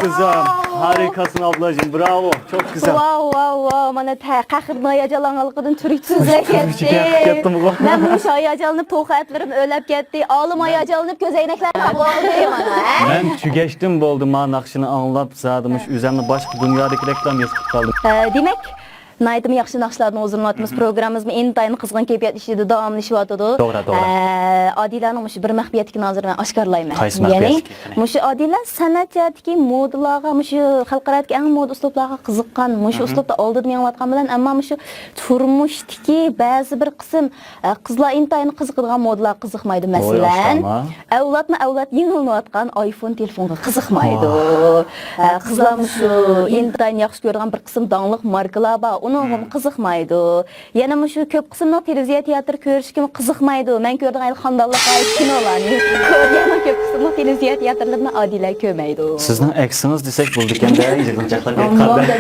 Güzel. Harikasın ablacığım. Bravo. Çok güzel. Vau, vau, vau. مانا تە-، قەھرىمان ھاياجانلانغانلىقىدىن تۈركچە سۆزلەپ كەتتى. كەتتىمغۇ. مەن مۇشۇ ھاياجانلىنىپ توخۇ ئەتلىرىم ئۆرلەپ كەتتى. ئالىم ھاياجانلىنىپ كۆزەينەكلەر قاپلىدى مانا، ھە؟ مەن تۈگەشتىم بولدى، ما ناخشىنى ئاڭلاپ، زادى مۇشۇ ئۆزەمنى باشقا دۇنيادىكىدەكلا ھېس قىلىپ قالدىم. ئە، دېمەك، ناھايىتىمۇ ياخشى ناخشىلارنى ھۇزۇرلىنىۋاتىمىز. پروگراممىمىزمۇ ئىنتايىن قىزغىن كەيپىيات ئىچىدە داۋاملىشىۋاتىدۇ. توغرا، توغرا. ئە، ئادىلەنىڭ مۇشۇ بىر مەخپىيەتلىكىنى ھازىر مەن ئاشكارىلايمەن. قايسى مەخپىيەتلىكى؟ يەنى، مۇشۇ ئادىلە سەنئەت جەھەتتىكى مودىلارغا، مۇشۇ خەلقئارادىكى ئەڭ مودا ئۇسلۇبلارغا قىزىققان، مۇشۇ ئۇسلۇبتا ئالدىدا مېڭىۋاتقان بىلەن، ئەمما مۇشۇ تۇرمۇشتىكى بەزى بىر قىسىم، ئە، قىزلار ئىنتايىن قىزىقىدىغان مودىلارغا قىزىقمايدۇ. مەسىلەن، ئەۋلادمۇ ئەۋلاد يېڭىلىنىۋاتقان ئايفون تېلېفونغا قىزىقمايدۇ. ئە، قىزلار مۇشۇ ئىنتايىن ياخشى كۆرىدىغان بىر قىسىم داڭلىق ماركىلار بار، ئۇنىڭغىمۇ قىزىقمايدۇ. يەنە مۇشۇ كۆپ قىسىملىق تېلېۋىزىيە تىياتىر كۆرۈشكىمۇ قىزىقمايدۇ. مەن كۆرىدىغان خانىدانلىق كىنولارنى، كورېيەنىڭ كۆپ قىسىملىق تېلېۋىزىيە تىياتىرلىرىنى ئادىلە كۆرمەيدۇ. سىزنىڭ ئەكسىڭىز دېسەك بولىدىكەن-دە، يىغىنچاقلاپ ئېيتقاندا.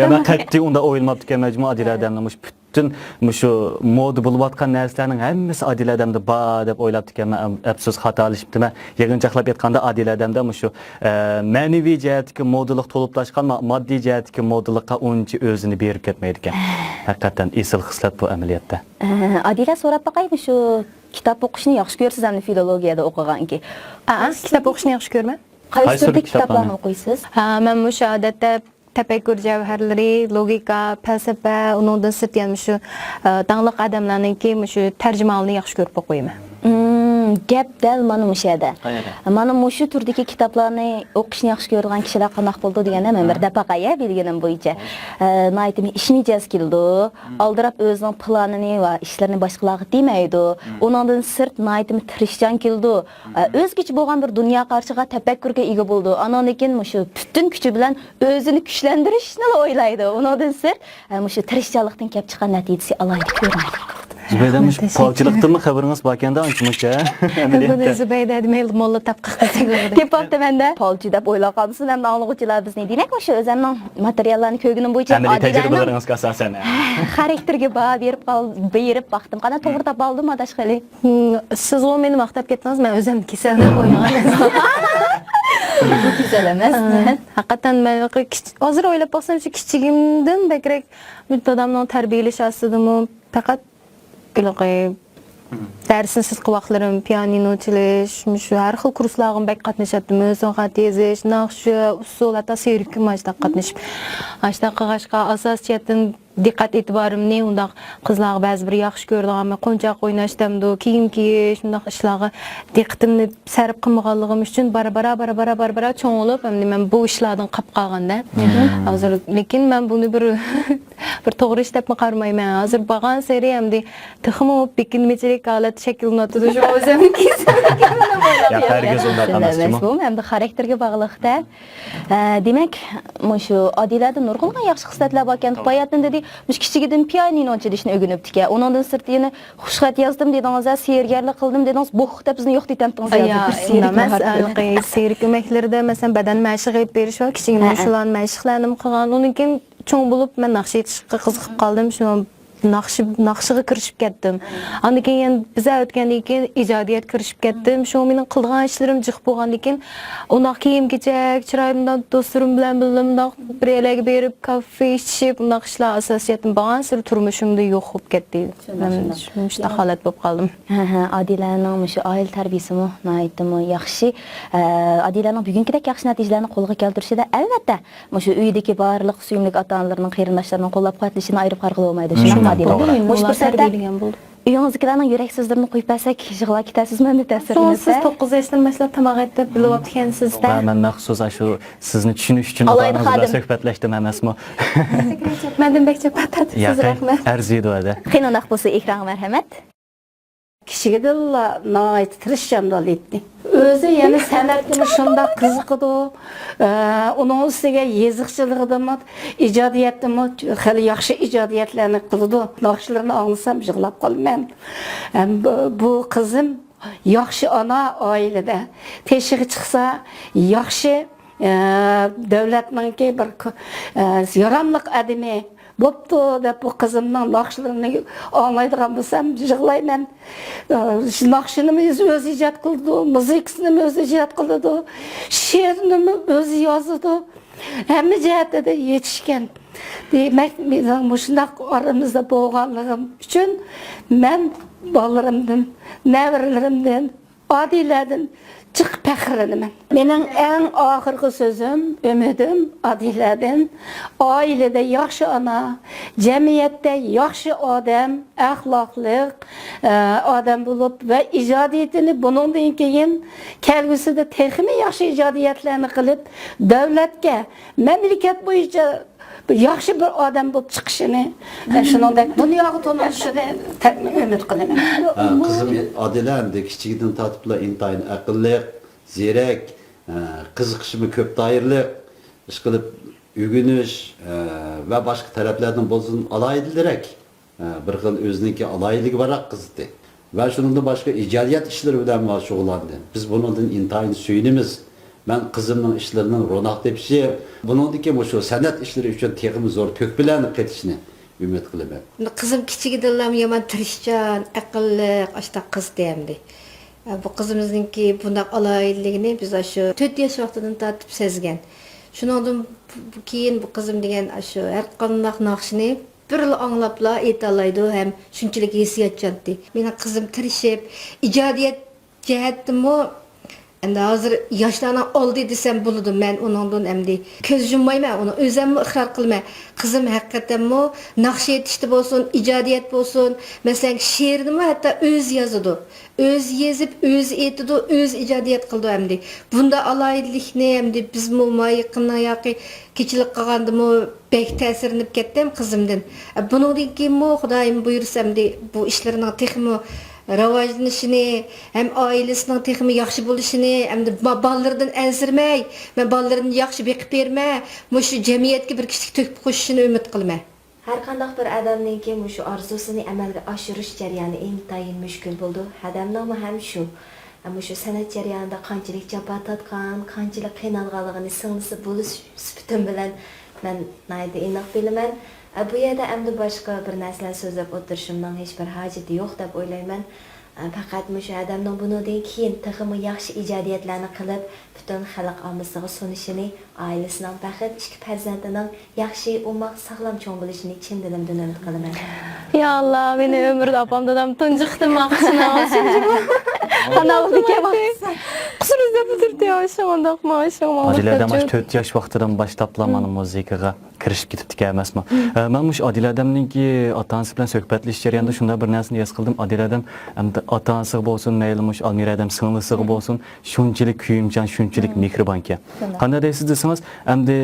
يا، مەن قەتئىي ئۇنداق ئويلىماپتىكەنمەن، جۇمۇ ئادىلە ئادەمنىڭ مۇشۇ پۈتۈن مۇشۇ مودا بولۇۋاتقان نەرسىلەرنىڭ ھەممىسى ئادىلە ئادەمدە بار دەپ ئويلاپتىكەنمەن. ئەم، ئەپسۇس، خاتالىشىپتىمەن. يىغىنچاقلاپ ئېيتقاندا، ئادىلە ئادەمدە مۇشۇ، ئە، مەنىۋى جەھەتتىكى مودىلىق تولۇپلاشقان، ما-، ماددىي جەھەتتىكى مودىلىققا ئۇنچە ئۆزىنى بېرىپ كەتمەيدىكەن. ھەقىقەتەن ئېسىل خىسلەت بۇ ئەمەلىيەتتە. ئە، ئادىلە، سوراپ باقاي، مۇشۇ كىتاب ئوقۇشنى ياخشى كۆرىسىز ئەمدى فىلولوگىيەدە ئوقۇغانكى. ئا، ئا، كىتاب ئوقۇشنى ياخشى كۆرىمەن. قايسى تۈردىكى كىتابلارنى ئوقۇيسىز؟ ھە، مەن مۇشۇ ئادەتتە تەپەككۇر جەۋھەرلىرى، لوگىكا، پەلسەپە، ئۇنىڭدىن سىرت يەنە مۇشۇ، ئە، داڭلىق ئادەملەرنىڭكى مۇشۇ تەرجىمىھالىنى ياخشى كۆرۈپ ئوقۇيمەن. مم، گەپ دەل مانا مۇشۇ يەردە. قەيەردە؟ مانا مۇشۇ تۈردىكى كىتابلارنى ئوقۇشنى ياخشى كۆرىدىغان كىشىلەر قانداق بولىدۇ دېگەندە، مەن بىر دەپ باقاي، بىلگىنىم بويىچە. ئە، ناھايىتى ئىشمىجەز كېلىدۇ. ئالدىراپ ئۆزىنىڭ پىلانىنى ۋە ئىشلىرىنى باشقىلارغا دېمەيدۇ. ئۇنىڭدىن سىرت ناھايىتىمۇ تىرىشچان كېلىدۇ. ئە، ئۆزگىچە بولغان بىر دۇنيا قارىشىغا، تەپەككۇرغا ئىگە بولىدۇ. ئانىڭدىن كېيىن مۇشۇ پۈتۈن كۈچى بىلەن ئۆزىنى كۈچلەندۈرۈشنىلا ئويلايدۇ. ئۇنىڭدىن سىرت، ئە، مۇشۇ تىرىشچانلىقتىن كېلىپ چىققان نەتىجىسى ئالاھىدە كۆرۈنىدۇ. زۇبەيدە، مۇشۇ پالچىلىقتىنمۇ خەۋىرىڭىز باركەن-دە، ئانچە-مۇنچە. بۇنى زۇبەيدە دېمەيلى، موللا تاپقاقمىسا بولىدۇ. تېپىپتىمەن-دە. پالچى دەپ ئويلاپ قالمىسۇن ئەمدى ئاڭلىغۇچىلار بىزنى. دېمەك، مۇشۇ ئۆزۈمنىڭ ماتېرىياللارنى كۆرگىنىم بويىچە ئەمەلىي تەجرىبىلىرىڭىزگە ئاساسەن. خاراكتېرگە باھا بېرىپ قال-، بېرىپ باقتىم. قانا، توغرا تاپالدىم ئاداش خېلى. ھىم، سىزغۇ مېنى ماختاپ كەتتىڭىز، مەن ئۆزۈم كېسەل دەپ ئويلىغان. بۇ كېسەل ئەمەس. ھە، ھەقىقەتەن مەن كىچ-، ھازىر ئويلاپ باقسام، شۇ كىچىكىمدىن بەكرەك دادامنىڭ تەربىيەلىشى ئاستىدىمۇ پەقەت ھېلىقى دەرسنى سىرتقى ۋاقىتلىرىم پىيانىنو چېلىش، مۇشۇ ھەر خىل كۇرسلارغىمۇ بەك قاتنىشاتتىم. ئۆزۈم خەت يېزىش، ناخشا، ئۇسسۇل، ھەتتا سېركىمۇ ئھەم قاتنىشىپ. ئاشۇنداق قىلغاچقا، ئاساسىي جەھەتتىن دىققەت ئېتىبارىمنى ئۇنداق قىزلارغا بەزى بىر ياخشى كۆرىدىغان، قونچاق ئويناش دەمدۇ، كىيىم كىيىش، مۇنداق ئىشلارغا دىققىتىمنى سەرپ قىلمىغانلىقىم ئۈچۈن بارا، بارا، بارا، بارا، بارا، بارا چوڭىيىپ، ئەمدى مەن بۇ ئىشلاردىن قاپ قالغاندا. ھازىر، لېكىن مەن بۇنى بىر، بىر توغرا ئىش دەپمۇ قارىمايمەن. ھازىر بارغانسېرى ئەمدى تېخىمۇ بېكىنمىچىلىك ھالەت شەكىللىنىۋاتىدۇ، شۇڭا ئۆزۈمنىڭ كېسەللىكىم دەپ ئويلاپ ياق، ھەرگىز ئۇنداق ئەمەس، ئەمەسمۇ؟ ئەمدى خاراكتېرگە باغلىق-دە. ئە، دېمەك، مۇشۇ ئادىلەدە نۇرغۇنلىغان ياخشى خىسلەتلەر باركەن. باياتىن دېدى، مۇشۇ كىچىكىدىن پىيانىنو چېلىشنى ئۆگىنىپتىكەن. ئۇنىڭدىن سىرت يەنە خۇشخەت يازدىم دېدىڭىز، سېھىرگەرلىك قىلدىم دېدىڭىز، بوھ دەپ بىزنى يوق دېتەمتىڭىز يا، ياكى بىر سېھىر ئەمەس، ھەقىقىي سېھىر كۆمەكلىرىدە، مەسىلەن، بەدەن مەشىق ئېلىپ بېرىش بار، كىچىكىمدە شۇلارنى مەشىقلەرنىمۇ قىلغان. ئۇنىڭ كېيىن چوڭ بولۇپ، مەن ناخشا ئېيتىشقا قىزىقىپ قالدىم. شۇ ناخشا، ناخشىغا كىرىشىپ كەتتىم. ئاندىن كېيىن يەنە بىر ئاي ئۆتكەندىن كېيىن ئىجادىيەتكە كىرىشىپ كەتتىم. شۇ مېنىڭ قىلىدىغان ئىشلىرىم جىق بولغاندىن كېيىن، ئۇنداق كىيىم-كېچەك، چىراي، مۇنداق دوستلىرىم بىلەن بىللە مۇنداق بىر يەرلەرگە بېرىپ، كافې ئىچىپ، ئۇنداق ئىشلار ئاساسىيەتتىن بارغانسېرى تۇرمۇشۇمدا يوق بولۇپ كەتتى. مەن مۇشۇنداق ھالەت بولۇپ قالدىم. ھە، ھە، ئادىلەنىڭ مۇشۇ ئائىلە تەربىيەسىمۇ ناھايىتىمۇ ياخشى. ئە، ئادىلەنىڭ بۈگۈنكىدەك ياخشى نەتىجىلەرنى قولغا كەلتۈرۈشىدە، ئەلۋەتتە، مۇشۇ ئۆيدىكى بارلىق سۆيۈملۈك ئاتا-ئانىلىرىنىڭ، قېرىنداشلىرىنىڭ قوللاپ-قۇۋۋەتلىشىنى ئايرىپ قارىغىلى بولمايدۇ، شۇنداقمۇ ئادىلە؟ مۇشۇ پۇرسەتتە ئۆيىڭىزدىكىلەرنىڭ يۈرەك سۆزلىرىنى قويۇپ بەرسەك، يىغلاپ كېتەرسىزمۇ ئەمدى تەسىرلىنىپ؟ سىز توققۇز ياشتىن باشلاپ تاماق ئېتىپ بىلىۋاپتىكەنسىز-دە. ھە، مەن مەخسۇس ئاشۇ سىزنى چۈشىنىش ئۈچۈن ئاتا-ئانىڭىز بىلەن سۆھبەتلەشتىم ئەمەسمۇ؟ مەندىن بەك چاپان تارتىپسىز، رەھمەت. ئەرزىيدۇ ھەدە. قېنى ئۇنداق بولسا، ئېكرانغا مەرھەمەت. كىچىكىدىنلا ناھايىتى تىرىشچان بالا ئىدى. ئۆزى يەنە سەنئەتكىمۇ شۇنداق قىزىقىدۇ. ئە، ئۇنىڭ ئۈستىگە يېزىقچىلىقىدىمۇ، ئىجادىيەتتىمۇ خېلى ياخشى ئىجادىيەتلەرنى قىلىدۇ. ناخشىلىرىنى ئاڭلىسام يىغلاپ قالىمەن. ھەم بۇ، بۇ قىزىم ياخشى ئانا ئائىلىدە. تېشىغا چىقسا ياخشى، ئە، دۆلەتنىڭكى بىر كو-، ئە، ياراملىق ئادىمى. بوپتۇ دەپ، بۇ قىزىمنىڭ ناخشىلىرىنى ئاڭلايدىغان بولسام يىغلايمەن. ئى، ناخشىنىمۇ ئۆزى ئىجاد قىلىدۇ، مۇزىكىسىنىمۇ ئۆزى ئىجاد قىلىدۇ، شېئىرنىمۇ ئۆزى يازىدۇ. ھەممە جەھەتتە يېتىشكەن. دېمەك، مېنىڭ مۇشۇنداق ئارىمىزدا بولغانلىقىم ئۈچۈن مەن بالىلىرىمدىن، نەۋرىلىرىمدىن، ئادىلەدىن جىق پەخىرلىنىمەن. مېنىڭ ئەڭ ئاخىرقى سۆزۈم، ئۈمىدىم ئادىلەدىن. ئائىلىدە ياخشى ئانا، جەمئىيەتتە ياخشى ئادەم، ئەخلاقلىق، ئە، ئادەم بولۇپ ۋە ئىجادىيىتىنى بۇنىڭدىن كېيىن كەلگۈسىدە تېخىمۇ ياخشى ئىجادىيەتلەرنى قىلىپ، دۆلەتكە، مەملىكەت بويىچە بىر ياخشى بىر ئادەم بولۇپ چىقىشىنى، ئە، شۇنىڭدەك دۇنياغا تونۇلۇشىنى تە-، ئۈمىد قىلىمەن. ھە، قىزىم ئادىلە ئەمدى كىچىكىدىن تارتىپلا ئىنتايىن ئەقىللىق، زېرەك، ئە، قىزىقىشىمۇ كۆپ دائىرىلىق، ئىشقىلىپ ئۆگىنىش، ئە، ۋە باشقا تەرەپلەردىن بولسۇن ئالاھىدىلىرەك. ئە، بىر خىل ئۆزىنىڭكى ئالاھىدىلىكى بارراق قىزىتى. ۋە شۇنىڭدىن باشقا ئىجادىيەت ئىشلىرى بىلەن شۇغۇللاندى. بىز بۇنىڭدىن ئىنتايىن سۆيۈنىمىز. مەن قىزىمنىڭ ئىشلىرىنىڭ روناق تېپىشى، بۇنىڭدىكى مۇشۇ سەنئەت ئىشلىرى ئۈچۈن تېخىمۇ زور تۆھپىلەرنى قېتىشىنى ئۈمىد قىلىمەن. قىزىم كىچىكىدىنلا يامان تىرىشچان، ئەقىللىق، ئاشۇنداق قىز ئەمدى. بۇ قىزىمىزنىڭكى بۇنداق ئالاھىدىلىكىنى بىز ئاشۇ تۆت ياش ۋاقتىدىن تارتىپ سەزگەن. شۇنىڭدىن ب-، كېيىن بۇ قىزىم دېگەن ئاشۇ ھەر قانداق ناخشىنى بىرلا ئاڭلاپلا ئېيتالايدۇ ھەم شۇنچىلىك ھېسسىياتچانتى. مېنىڭ قىزىم تىرىشىپ، ئىجادىيەت جەھەتتىمۇ، ئەمدى ھازىر ياشلارنىڭ ئالدى دېسەم بولىدۇ، مەن ئۇنىڭدىن ئەمدى كۆز يۇممايمەن، ئۇنى ئۆزەممۇ ئىقرار قىلىمەن. قىزىم ھەقىقەتەنمۇ ناخشا ئېيتىشتا بولسۇن، ئىجادىيەت بولسۇن، مەسىلەن، شېئىرنىمۇ ھەتتا ئۆزى يازىدۇ. ئۆزى يېزىپ، ئۆزى ئېيتىدۇ، ئۆزى ئىجادىيەت قىلىدۇ ئەمدى. بۇنداق ئالاھىدىلىكنى ئەمدى بىزمۇ ما يېقىندا ياقى كېچىلىك قىلغاندىمۇ بەك تەسىرلىنىپ كەتتىم قىزىمدىن. بۇنىڭدىن كېيىنمۇ خۇدايىم بۇيرۇسا ئەمدى بۇ ئىشلىرىنىڭ تېخىمۇ راۋاجلىنىشىنى، ھەم ئائىلىسىنىڭ تېخىمۇ ياخشى بولۇشىنى، ئەمدى با-، بالىلىرىدىن ئەنسىرىمەي، مەن بالىلىرىمنى ياخشى بېقىپ بېرىمەن، مۇشۇ جەمئىيەتكە بىر كىچىك تۆھپە قوشۇشىنى ئۈمىد قىلىمەن. ھەر قانداق بىر ئادەمنىڭكى مۇشۇ ئارزۇسىنى ئەمەلگە ئاشۇرۇش جەريانى ئىنتايىن مۈشكۈل بولىدۇ. ھەدەمنىڭمۇ ھەم شۇ. مۇشۇ سەنئەت جەريانىدا قانچىلىك جاپا تارتقان، قانچىلىك قىينالغانلىقىنى سىڭلىسى بولۇش سۈپىتىم بىلەن مەن ناھايىتى ئېنىق بىلىمەن. بۇ يەردە ئەمدى باشقا بىر نەرسىلەر سۆزلەپ ئولتۇرۇشۇمنىڭ ھېچبىر ھاجىتى يوق دەپ ئويلايمەن. پەقەت مۇشۇ ئادەمنىڭ بۇنىڭدىن كېيىن تېخىمۇ ياخشى ئىجادىيەتلەرنى قىلىپ، پۈتۈن خەلق ئاممىسىغا سۇنۇشىنى، ئائىلىسىنىڭ بەخت، ئىككى پەرزەنتىنىڭ ياخشى، ئوماق، ساغلام چوڭ بولۇشىنى چىن دىلىمدىن ئۈمىد قىلىمەن. يا ئاللا، مېنى ئۆمرىدە ئاپام دادام تۇنجى قېتىم ئاقىشىنى ئالسۇن. قانداق بولدىكەن؟ قۇسۇر ئىزدەپ تۇرۇپتۇ، يا، شۇنداق، ماڭا شۇ، ماڭا ئادىلە ئادەم ئاشۇ تۆت ياش ۋاقتىدىن باشلاپلا مانا مۇزىكىغا كىرىشىپ كېتىپتىكەن ئەمەسمۇ؟ ئە، مەن مۇشۇ ئادىلە ئادەمنىڭكى ئاتا-ئانىسى بىلەن سۆھبەتلىشىش جەريانىدا شۇنداق بىر نەرسىنى ھېس قىلدىم. ئادىلە ئادەم ئەمدى ئاتا-ئانىسىغا بولسۇن، مەيلى مۇشۇ ئالمىرە ئادەم سىڭلىسىغا بولسۇن، شۇنچىلىك كۆيۈمچان، شۇنچىلىك مېھرىبانكەن. قانداق دەيسىز دېسىڭىز، ئەمدى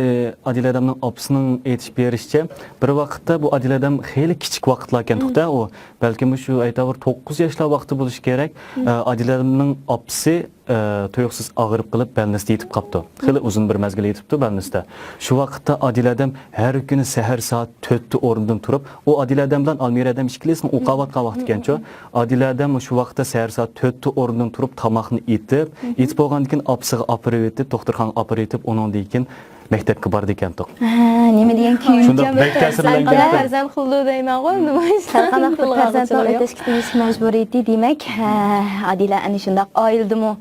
ئادىلە ئادەمنىڭ ئاپىسىنىڭ ئېيتىپ بېرىشىچە، بىر ۋاقىتتا بۇ ئادىلە ئادەم خېلى كىچىك ۋاقىتلاركەن توختە ئۇ. بەلكىم مۇشۇ ئەيتاۋۇر توققۇز ياشلار ۋاقتى بولۇشى كېرەك. ئە، ئادىلە ئادەمنىڭ ئاپىسى، ئە، تۇيۇقسىز ئاغرىپ قېلىپ بەلنىستە يېتىپ قاپتۇ. خېلى ئۇزۇن بىر مەزگىل يېتىپتۇ بەلنستە. شۇ ۋاقىتتا ئادىلە ئادەم ھەر كۈنى سەھەر سائەت تۆتتە ئورنىدىن تۇرۇپ، ئۇ ئادىلە ئادەم بىلەن ئالمىرە ئادەم ئىككىلىسىمۇ ئوقۇۋاتقان ۋاقتىكەنچۇ. ئادىلە ئادەم شۇ ۋاقىتتا سەھەر سائەت تۆتتە ئورنىدىن تۇرۇپ تاماقنى ئېتىپ، ئېتىپ بولغاندىن كېيىن ئاپىسىغا ئاپىرىۋېتىپ، دوختۇرخانىغا ئاپىرىۋېتىپ، ئۇنىڭدىن كېيىن مەكتەپكە بارىدىكەنتۇق. ھە، نېمە دېگەن كۆيۈمچان بىر پەرزەنت. شۇنداق بەك تەسىرلەنگەن. پەرزەنت قىلىدۇ دەيمەنغۇ، نېمە ئىش؟ ھەر قانداق بىر پەرزەنتنىڭ ئۆتەشكە تېگىشلىك مەجبۇرىيىتى، دېمەك، ھە، ئادىلە ئەنە شۇنداق ئائىلىدىمۇ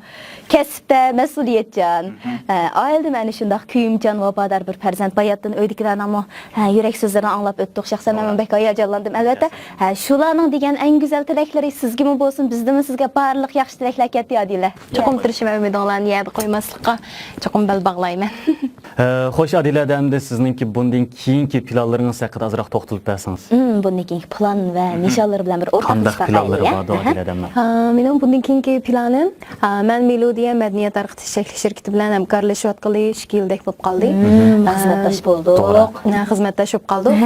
كەسىپتە مەسئۇلىيەتچان، ھە، ئائىلىدىمۇ ئەنە شۇنداق كۆيۈمچان، ۋاپادار بىر پەرزەنت. باياتتىن ئۆيدىكىلەرنىڭمۇ، ھە، يۈرەك سۆزلىرىنى ئاڭلاپ ئۆتتۇق. شەخسەن مەن بەك ھاياجانلاندىم، ئەلۋەتتە. ھە، شۇلارنىڭ دېگەن ئەڭ گۈزەل تىلەكلىرى سىزگىمۇ بولسۇن، بىزدىنمۇ سىزگە بارلىق ياخشى تىلەكلەر كەتتى، ئادىلە. چوقۇم تىرىشىمەن ئۈمىدىڭلارنى يەردە قويماسلىققا، چوقۇم بەل باغلايمەن. ئە، خوش، ئادىلە ئەمدى سىزنىڭكى بۇندىن كېيىنكى پىلانلىرىڭىز ھەققىدە ئازراق توختىلىپ بەرسىڭىز. مم، بۇندىن كېيىنكى پىلان ۋە نىشانلىرى بىلەن بىر ئورتاقلىشىپ باقايلى. قانداق پىلانلىرى بارىدۇ ئادىلە ئادەمنىڭ؟ ئە، مېنىڭ بۇندىن كېيىنكى پىلانىم، ئە، مەن مېلودىيە مەدەنىيەت تارقىتىش چەكلىك شىركىتى بىلەن ھەمكارلىشىۋاتقىلى ئىككى يىلدەك بولۇپ قالدى. مم، ئە، خىزمەتداش بولدۇق. توغرا. ئە، خىزمەتداش بولۇپ قالدۇق.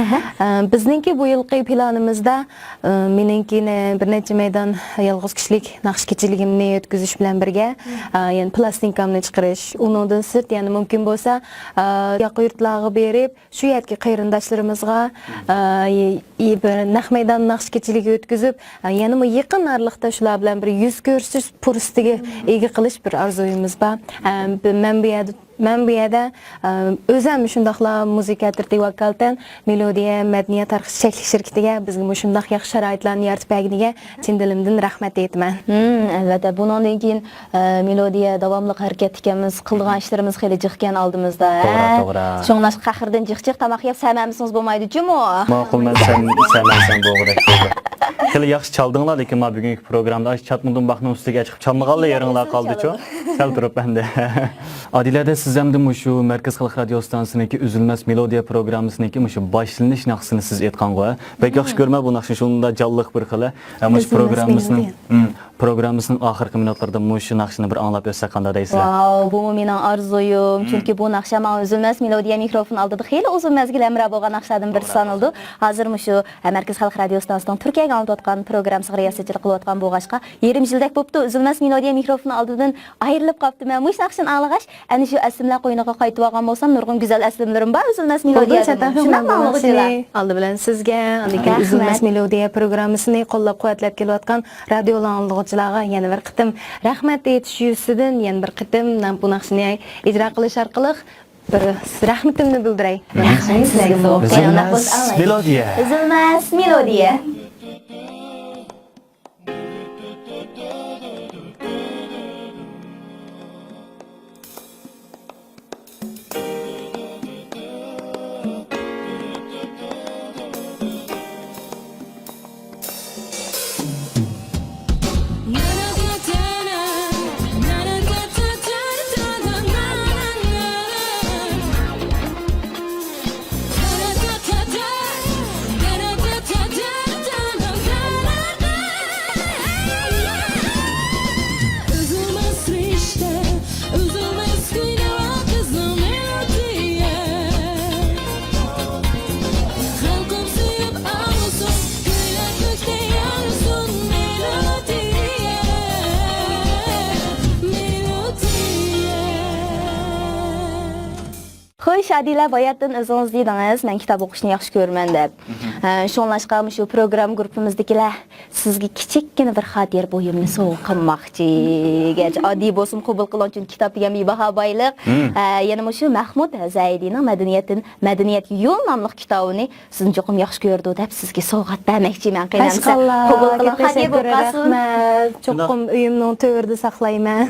ئە، بىزنىڭكى بۇ يىلقى پىلانىمىزدا ئى، مېنىڭكى نە-، بىر نەچچە مەيدان يالغۇز كىشىلىك ناخشا كېچىلىكىمنى ئۆتكۈزۈش بىلەن بىرگە، ئى، يەنە پىلاستىنكامنى چىقىرىش، ئۇنىڭدىن سىرت يەنە مۇمكىن بولسا، ئى، ياقا يۇرتلارغا بېرىپ، شۇ يەردىكى قېرىنداشلىرىمىزغا، ئى، ي-، ي-، بىر نەق مەيدان ناخشا كېچىلىكى ئۆتكۈزۈپ، ئى، يەنىمۇ يېقىن ئارىلىقتا شۇلار بىلەن بىر يۈز كۆرۈشۈش پۇرسىتىگە ئىگە قىلىش بىر ئارزۇيىمىز بار. ھەم ب-، مەن بۇ يەردە مەن بۇ يەردە، ئە، ئۆزۈم شۇنداقلا مۇزىكا ئەترىتىگە ۋاكالىتەن مېلودىيە مەدەنىيەت تارقىتىش چەكلىك شىركىتىگە بىزگە مۇشۇنداق ياخشى شارائىتلارنى يارىتىپ بەرگىنىگە چىن دىلىمدىن رەھمەت ئېيتىمەن. ھىم، ئەلۋەتتە، بۇنىڭدىن كېيىن، ئە، مېلودىيە داۋاملىق ھەرىكەتتە ئىكەنمىز، قىلىدىغان ئىشلىرىمىز خېلى جىق ئىكەن ئالدىمىزدا، توغرا، ھە؟ توغرا. شۇڭلاشقا قەھرىدىن جىق-جىق تاماق يەپ سەمەمىسىڭىز بولمايدۇ جۇمۇ. ماقۇل، مەن سەم-، سەمەمسەم بولغۇدەك بولدى. خېلى ياخشى چالدىڭلار، لېكىن ما بۈگۈنكى پروگرامدا ئاشۇ چاتما دۇمباقنىڭ ئۈستىگە چىقىپ چالمىغانلا يېرىڭلار قالدىچۇ. سەل تۇرۇپ ئەمدى. ئادىلە ھەدە، سىز ئەمدى مۇشۇ مەركەز خەلق رادىيو ئىستانسىسىنىڭكى ئۈزۈلمەس مېلودىيە پروگراممىسىنىڭكى مۇشۇ باشلىنىش ناخشىسىنى سىز ئېيتقانغۇ، ھە؟ بەك ياخشى كۆرىمەن بۇ ناخشىنى، شۇنداق جانلىق بىر خىلى. ھە، مۇشۇ ئۈزۈلمەس پروگراممىسىنىڭ، مېلودىيە. ھىم، پروگراممىسىنىڭ ئاخىرقى مىنۇتلىرىدا مۇشۇ ناخشىنى بىر ئاڭلاپ ئۆتسەك قانداق دەيسىلەر؟ ۋاو، بۇمۇ مېنىڭ ئارزۇيۇم. ھىم. چۈنكى بۇ ناخشا ماڭا ئۈزۈلمەس مېلودىيە مىكروفون ئالدىدا خېلى ئۇزۇن مەزگىل ھەمراھ بولغان ناخشىلاردىن بىرسى سانىلىدۇ. ھازىر مۇشۇ، ھە، مەركىز خەلق رادىيو ئىستانسىسىنىڭ تۈركىيەگە ئاڭلىتىۋاتقان پروگراممىسىغا رىياسەتچىلىك قىلىۋاتقان بولغاچقا، يېرىم يىلدەك بوپتۇ، ئۈزۈلمەس مېلودىيە مىكروفونى ئالدىدىن ئايرىلىپ قاپتىمەن. مۇشۇ ناخشىنى ئاڭلىغاچ، ئەنە شۇ ئەسلىمىلەر قوينىغا قايتىۋالغان بولسام، نۇرغۇن گۈزەل ئەسلىمىلىرىم بار ئۈزۈلمەس مېلودىيەدىن. شۇنداقمۇ ئاڭلىغۇچىلار؟ ئالدى بىلەن سىزگە، ئاندىن كېيىن رەھمەت. ئۈزۈلمەس مېلودىيە پروگراممىسىنى قوللاپ-قۇۋۋەتلەپ كېلىۋاتقان رادىيو ئاڭلىغۇچىلارغا يەنە بىر قېتىم رەھمەت ئېيتىش يۈزىسىدىن يەنە بىر قېتىم مەن بۇ ناخشىنى ئىجرا قىلىش ئارقىلىق بىر رەھمىتىمنى بىلدۈرەي. بۇ ناخشىنى سىلەرگىمۇ ئوقۇيمەن. ئۈزۈلمەس مېلودىيە. ئۈزۈلمەس مېلودىيە. ئۈزۈلمەس رىشتە، ئۈزۈلمەس كۈيلەر ۋە قىزىل مېلودىيە. خەلقىم سۆيۈپ ئاڭلىسۇن، كۈيلەر كۆكتە ياڭرىسۇن، مېلودىيە، مېلودىيە. خوش، ئادىلە، باياتىن ئۆزىڭىز دېدىڭىز، مەن كىتاب ئوقۇشنى ياخشى كۆرىمەن دەپ. مهم. ئە، شۇڭلاشقا مۇشۇ پروگرامما گۇرۇپپىمىزدىكىلەر سىزگە كىچىككىنە بىر خاتىرە بۇيۇمنى سوۋغا قىلماقچى. گەرچە ئاددىي بولسىمۇ قوبۇل قىلىڭ، چۈنكى كىتاب دېگەن بىباھا بايلىق. مم. ئە، يەنە مۇشۇ مەھمۇد زەيدىنىڭ مەدەنىيەتتىن، مەدەنىيەت يول ناملىق كىتابىنى سىزنى چوقۇم ياخشى كۆرىدۇ دەپ سىزگە سوۋغات بەرمەكچىمەن. قېنى ئەمسە قوبۇل قىلىڭ، خاتىرە بولۇپ قالسۇن. رەھمەت. چوقۇم ئۆيۈمنىڭ تۆرىدە ساقلايمەن.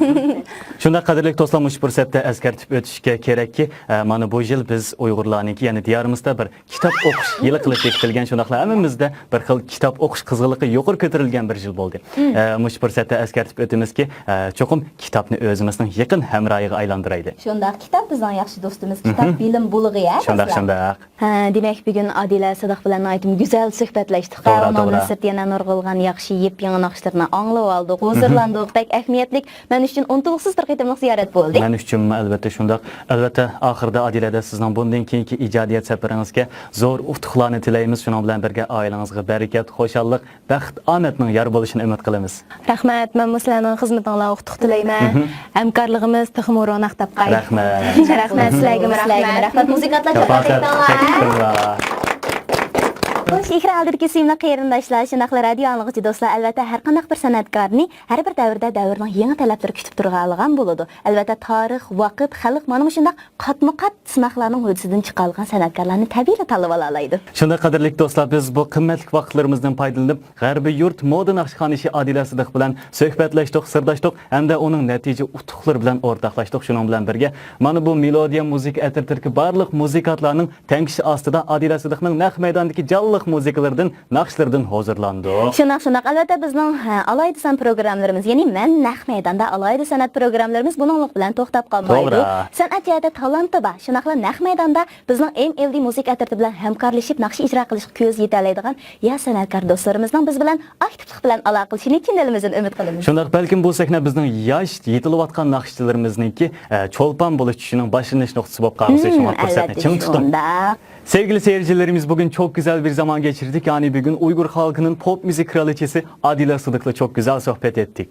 شۇنداق، قەدىرلىك دوستلار، مۇشۇ پۇرسەتتە ئەسكەرتىپ ئۆتۈشكە كېرەككى، ئە، مانا بۇ يىل بىز ئۇيغۇرلارنىڭكى، يەنى دىيارىمىزدا بىر كىتاب ئوقۇش يىلى قىلىپ بېكىتىلگەن، شۇنداقلا ھەممىمىزدە بىر خىل كىتاب ئوقۇش قىزغىنلىقى يۇقىرى كۆتۈرۈلگەن بىر يىل بولدى. مم. ئە، مۇشۇ پۇرسەتتە ئەسكەرتىپ ئۆتىمىزكى، ئە، چوقۇم كىتابنى ئۆزىمىزنىڭ يېقىن ھەمراھىغا ئايلاندۇرايلى. شۇنداق، كىتاب بىزنىڭ ياخشى دوستىمىز، كىتاب مهم. بىلىم بۇلىغى، ھە، شۇنداق، دوستلار؟ شۇنداق. ھە، دېمەك، بۈگۈن ئادىلە سىدىق بىلەن ناھايىتى گۈزەل سۆھبەتلەشتۇق. توغرا، ھە، ئۇنىڭدىن توغرا. سىرت يەنە نۇرغۇنلىغان ياخشى يېپيېڭى ناخشىلىرىنى ئاڭلىۋالدۇق، مهم. ھۇزۇرلاندۇق. بەك ئەھمىيەتلىك، مەن ئۈچۈن ئۇنتۇلغۇسىز بىر قېتىملىق زىيارەت بولدى. مەن ئۈچۈنمۇ ئەلۋەتتە شۇنداق. ئەلۋەتتە، ئاخىرىدا ئادىلە ھەدە سىزنىڭ بۇندىن كېيىنكى ئىجادىيەت سەپىرىڭىزگە زور ئۇتۇقلارنى تىلەيمىز. شۇنىڭ بىلەن بىرگە، ئائىلىڭىزگە بەرىكەت، خۇشاللىق، بەخت، ئامەتنىڭ يار بولۇشىنى ئۈمىد قىلىمىز. رەھمەت، مەنمۇ سىلەرنىڭ خىزمىتىڭلارغا ئۇتۇق تىلەيمەن. مهم. ھەمكارلىقىمىز تېخىمۇ روناق تاپقاي. رەھمەت. رەھمەت، سىلەرگىمۇ رەھمەت. رەھمەت، مۇزىكانتلار، چاپان چاپان تەكتىڭلار. چاپان. خوش، ئېكران ئالدىدىكى سۆيۈملۈك قېرىنداشلار، شۇنداقلا رادىيو ئاڭلىغۇچى دوستلار، ئەلۋەتتە، ھەر قانداق بىر سەنئەتكارنى ھەر بىر دەۋردە دەۋرنىڭ يېڭى تەلەپلىرى كۈتۈپ تۇرغانلىغان بولىدۇ. ئەلۋەتتە، تارىخ، ۋاقىت، خەلق مانا مۇشۇنداق قاتمۇقات سىناقلارنىڭ ھۆددىسىدىن چىقالىغان سەنئەتكارلارنى تەبىئىيلا تاللىۋالالايدۇ. شۇنداق، قەدىرلىك دوستلار، بىز بۇ قىممەتلىك ۋاقىتلىرىمىزدىن پايدىلىنىپ، غەربىي يۇرت مودا ناخشىخانىشى ئادىلە سىدىق بىلەن سۆھبەتلەشتۇق، سىرداشتۇق ھەمدە ئۇنىڭ نەتىجە ئۇتۇقلىرى بىلەن ئورتاقلاشتۇق. شۇنىڭ بىلەن بىرگە، مانا بۇ مېلودىيە مۇزىكا ئەترىتىدىكى بارلىق مۇزىكانتلارنىڭ تەڭشى ئاستىدا ئادىلە سىدىقنىڭ نەق مەيداندىكى جانلىق مۇزىكىلىرىدىن، ناخشىلىرىدىن ھۇزۇرلاندۇق. شۇنداق، شۇنداق. ئەلۋەتتە، بىزنىڭ، ھە، ئالاھىدە سەن پروگراممىلىرىمىز، يەنى مەن نەق مەيداندا ئالاھىدە سەنئەت پروگراممىلىرىمىز بۇنىڭلىق بىلەن توختاپ قالمايدۇ. توغرا. سەنئەت جەھەتتە تالانتى بار، شۇنداقلا نەق مەيداندا بىزنىڭ ئېم ئېل دى مۇزىكا ئەترىتى بىلەن ھەمكارلىشىپ ناخشا ئىجرا قىلىشقا كۆزى يېتەلەيدىغان ياش سەنئەتكار دوستلىرىمىزنىڭ بىز بىلەن ئاكتىپلىق بىلەن ئالاقىلىشىشىنى چىن دىلىمىزدىن ئۈمىد قىلىمىز. شۇنداق، بەلكىم بۇ سەھنە بىزنىڭ ياش يېتىلىۋاتقان ناخشىچىلىرىمىزنىڭكى، ئە، چولپان بولۇش كۈچىنىڭ باشلىنىش نۇقتىسى بولۇپ قالغۇسى، شۇڭا پۇرسەتنى چىڭ تۇتۇڭ. سەۋگىلى سېيىرچىلىرىمىز، بۈگۈن چوك گۈزەل بىر زامان گەچىردىك، يەنى بۈگۈن ئۇيغۇر خالقىنىڭ پوپ مۇزىكا كرالىچىسى ئادىلە سىدىقلا چوك گۈزەل سۆھبەت ئەتتىك.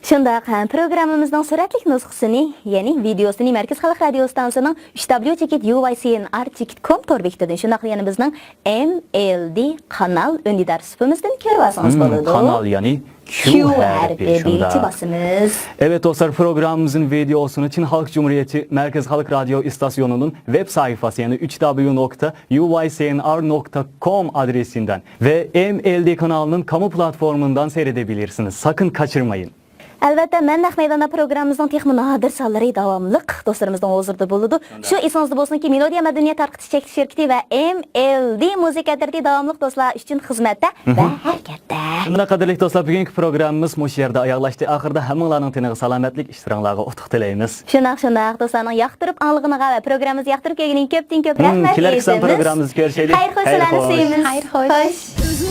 شۇنداق، ھە، پروگراممىمىزنىڭ سۈرەتلىك نۇسخىسىنى، يەنى ۋىدېئوسىنى مەركىزىي خەلق رادىيو ئىستانسىسىنىڭ ئۈچ دبليۇ چېكىت يۇ ۋاي سى ئېن ئار چېكىت كوم تور بېكىتىدىن، شۇنداقلا يەنە بىزنىڭ ئېم ئېل دى قانال ئۈندىدار سۇپىمىزدىن كۆرۈۋالسىڭىز بولىدۇ. قانال، يەنى كيۇ ھەرپى، بىلچە باسىمىز. Evet dostlar, programımızın videosunu Çin Halk Cumhuriyeti Merkez Halk Radyo İstasyonu'nun web sayfası, yani üç w nokta u y c n r nokta com adresinden ve M L D kanalının kamu platformundan seyredebilirsiniz. Sakın kaçırmayın. ئەلۋەتتە، مەن نەق مەيداندا پروگراممىمىزنىڭ تېخىمۇ نادىر سانلىرى داۋاملىق دوستلىرىمىزنىڭ ھۇزۇرىدا بولىدۇ. شۇنداق. شۇ ئېسىڭىزدە بولسۇنكى، مېلودىيە مەدەنىيەت تارقىتىش چەكلىك شىركىتى ۋە ئېم ئېل دى مۇزىكا ئەترىتى داۋاملىق دوستلار ئۈچۈن خىزمەتتە ۋە ھەرىكەتتە. شۇنداق، قەدىرلىك دوستلار، بۈگۈنكى پروگراممىمىز مۇشۇ يەردە ئاياغلاشتى. ئاخىرىدا ھەممىڭلارنىڭ تېنىغا سالامەتلىك، ئىشلىرىڭلارغا ئۇتۇق تىلەيمىز. شۇنداق، شۇنداق. دوستلارنىڭ ياقتۇرۇپ ئاڭلىغىنىغا ۋە پروگراممىمىزنى ياقتۇرۇپ كۆرگىنىگە كۆپتىن كۆپ رەھمەت ئېيتىمىز. كېلەر قىسىم پروگراممىمىزدا كۆرۈشەيلى. خەير خوش، سىلەرنى سۆيىمىز. خەير خوش.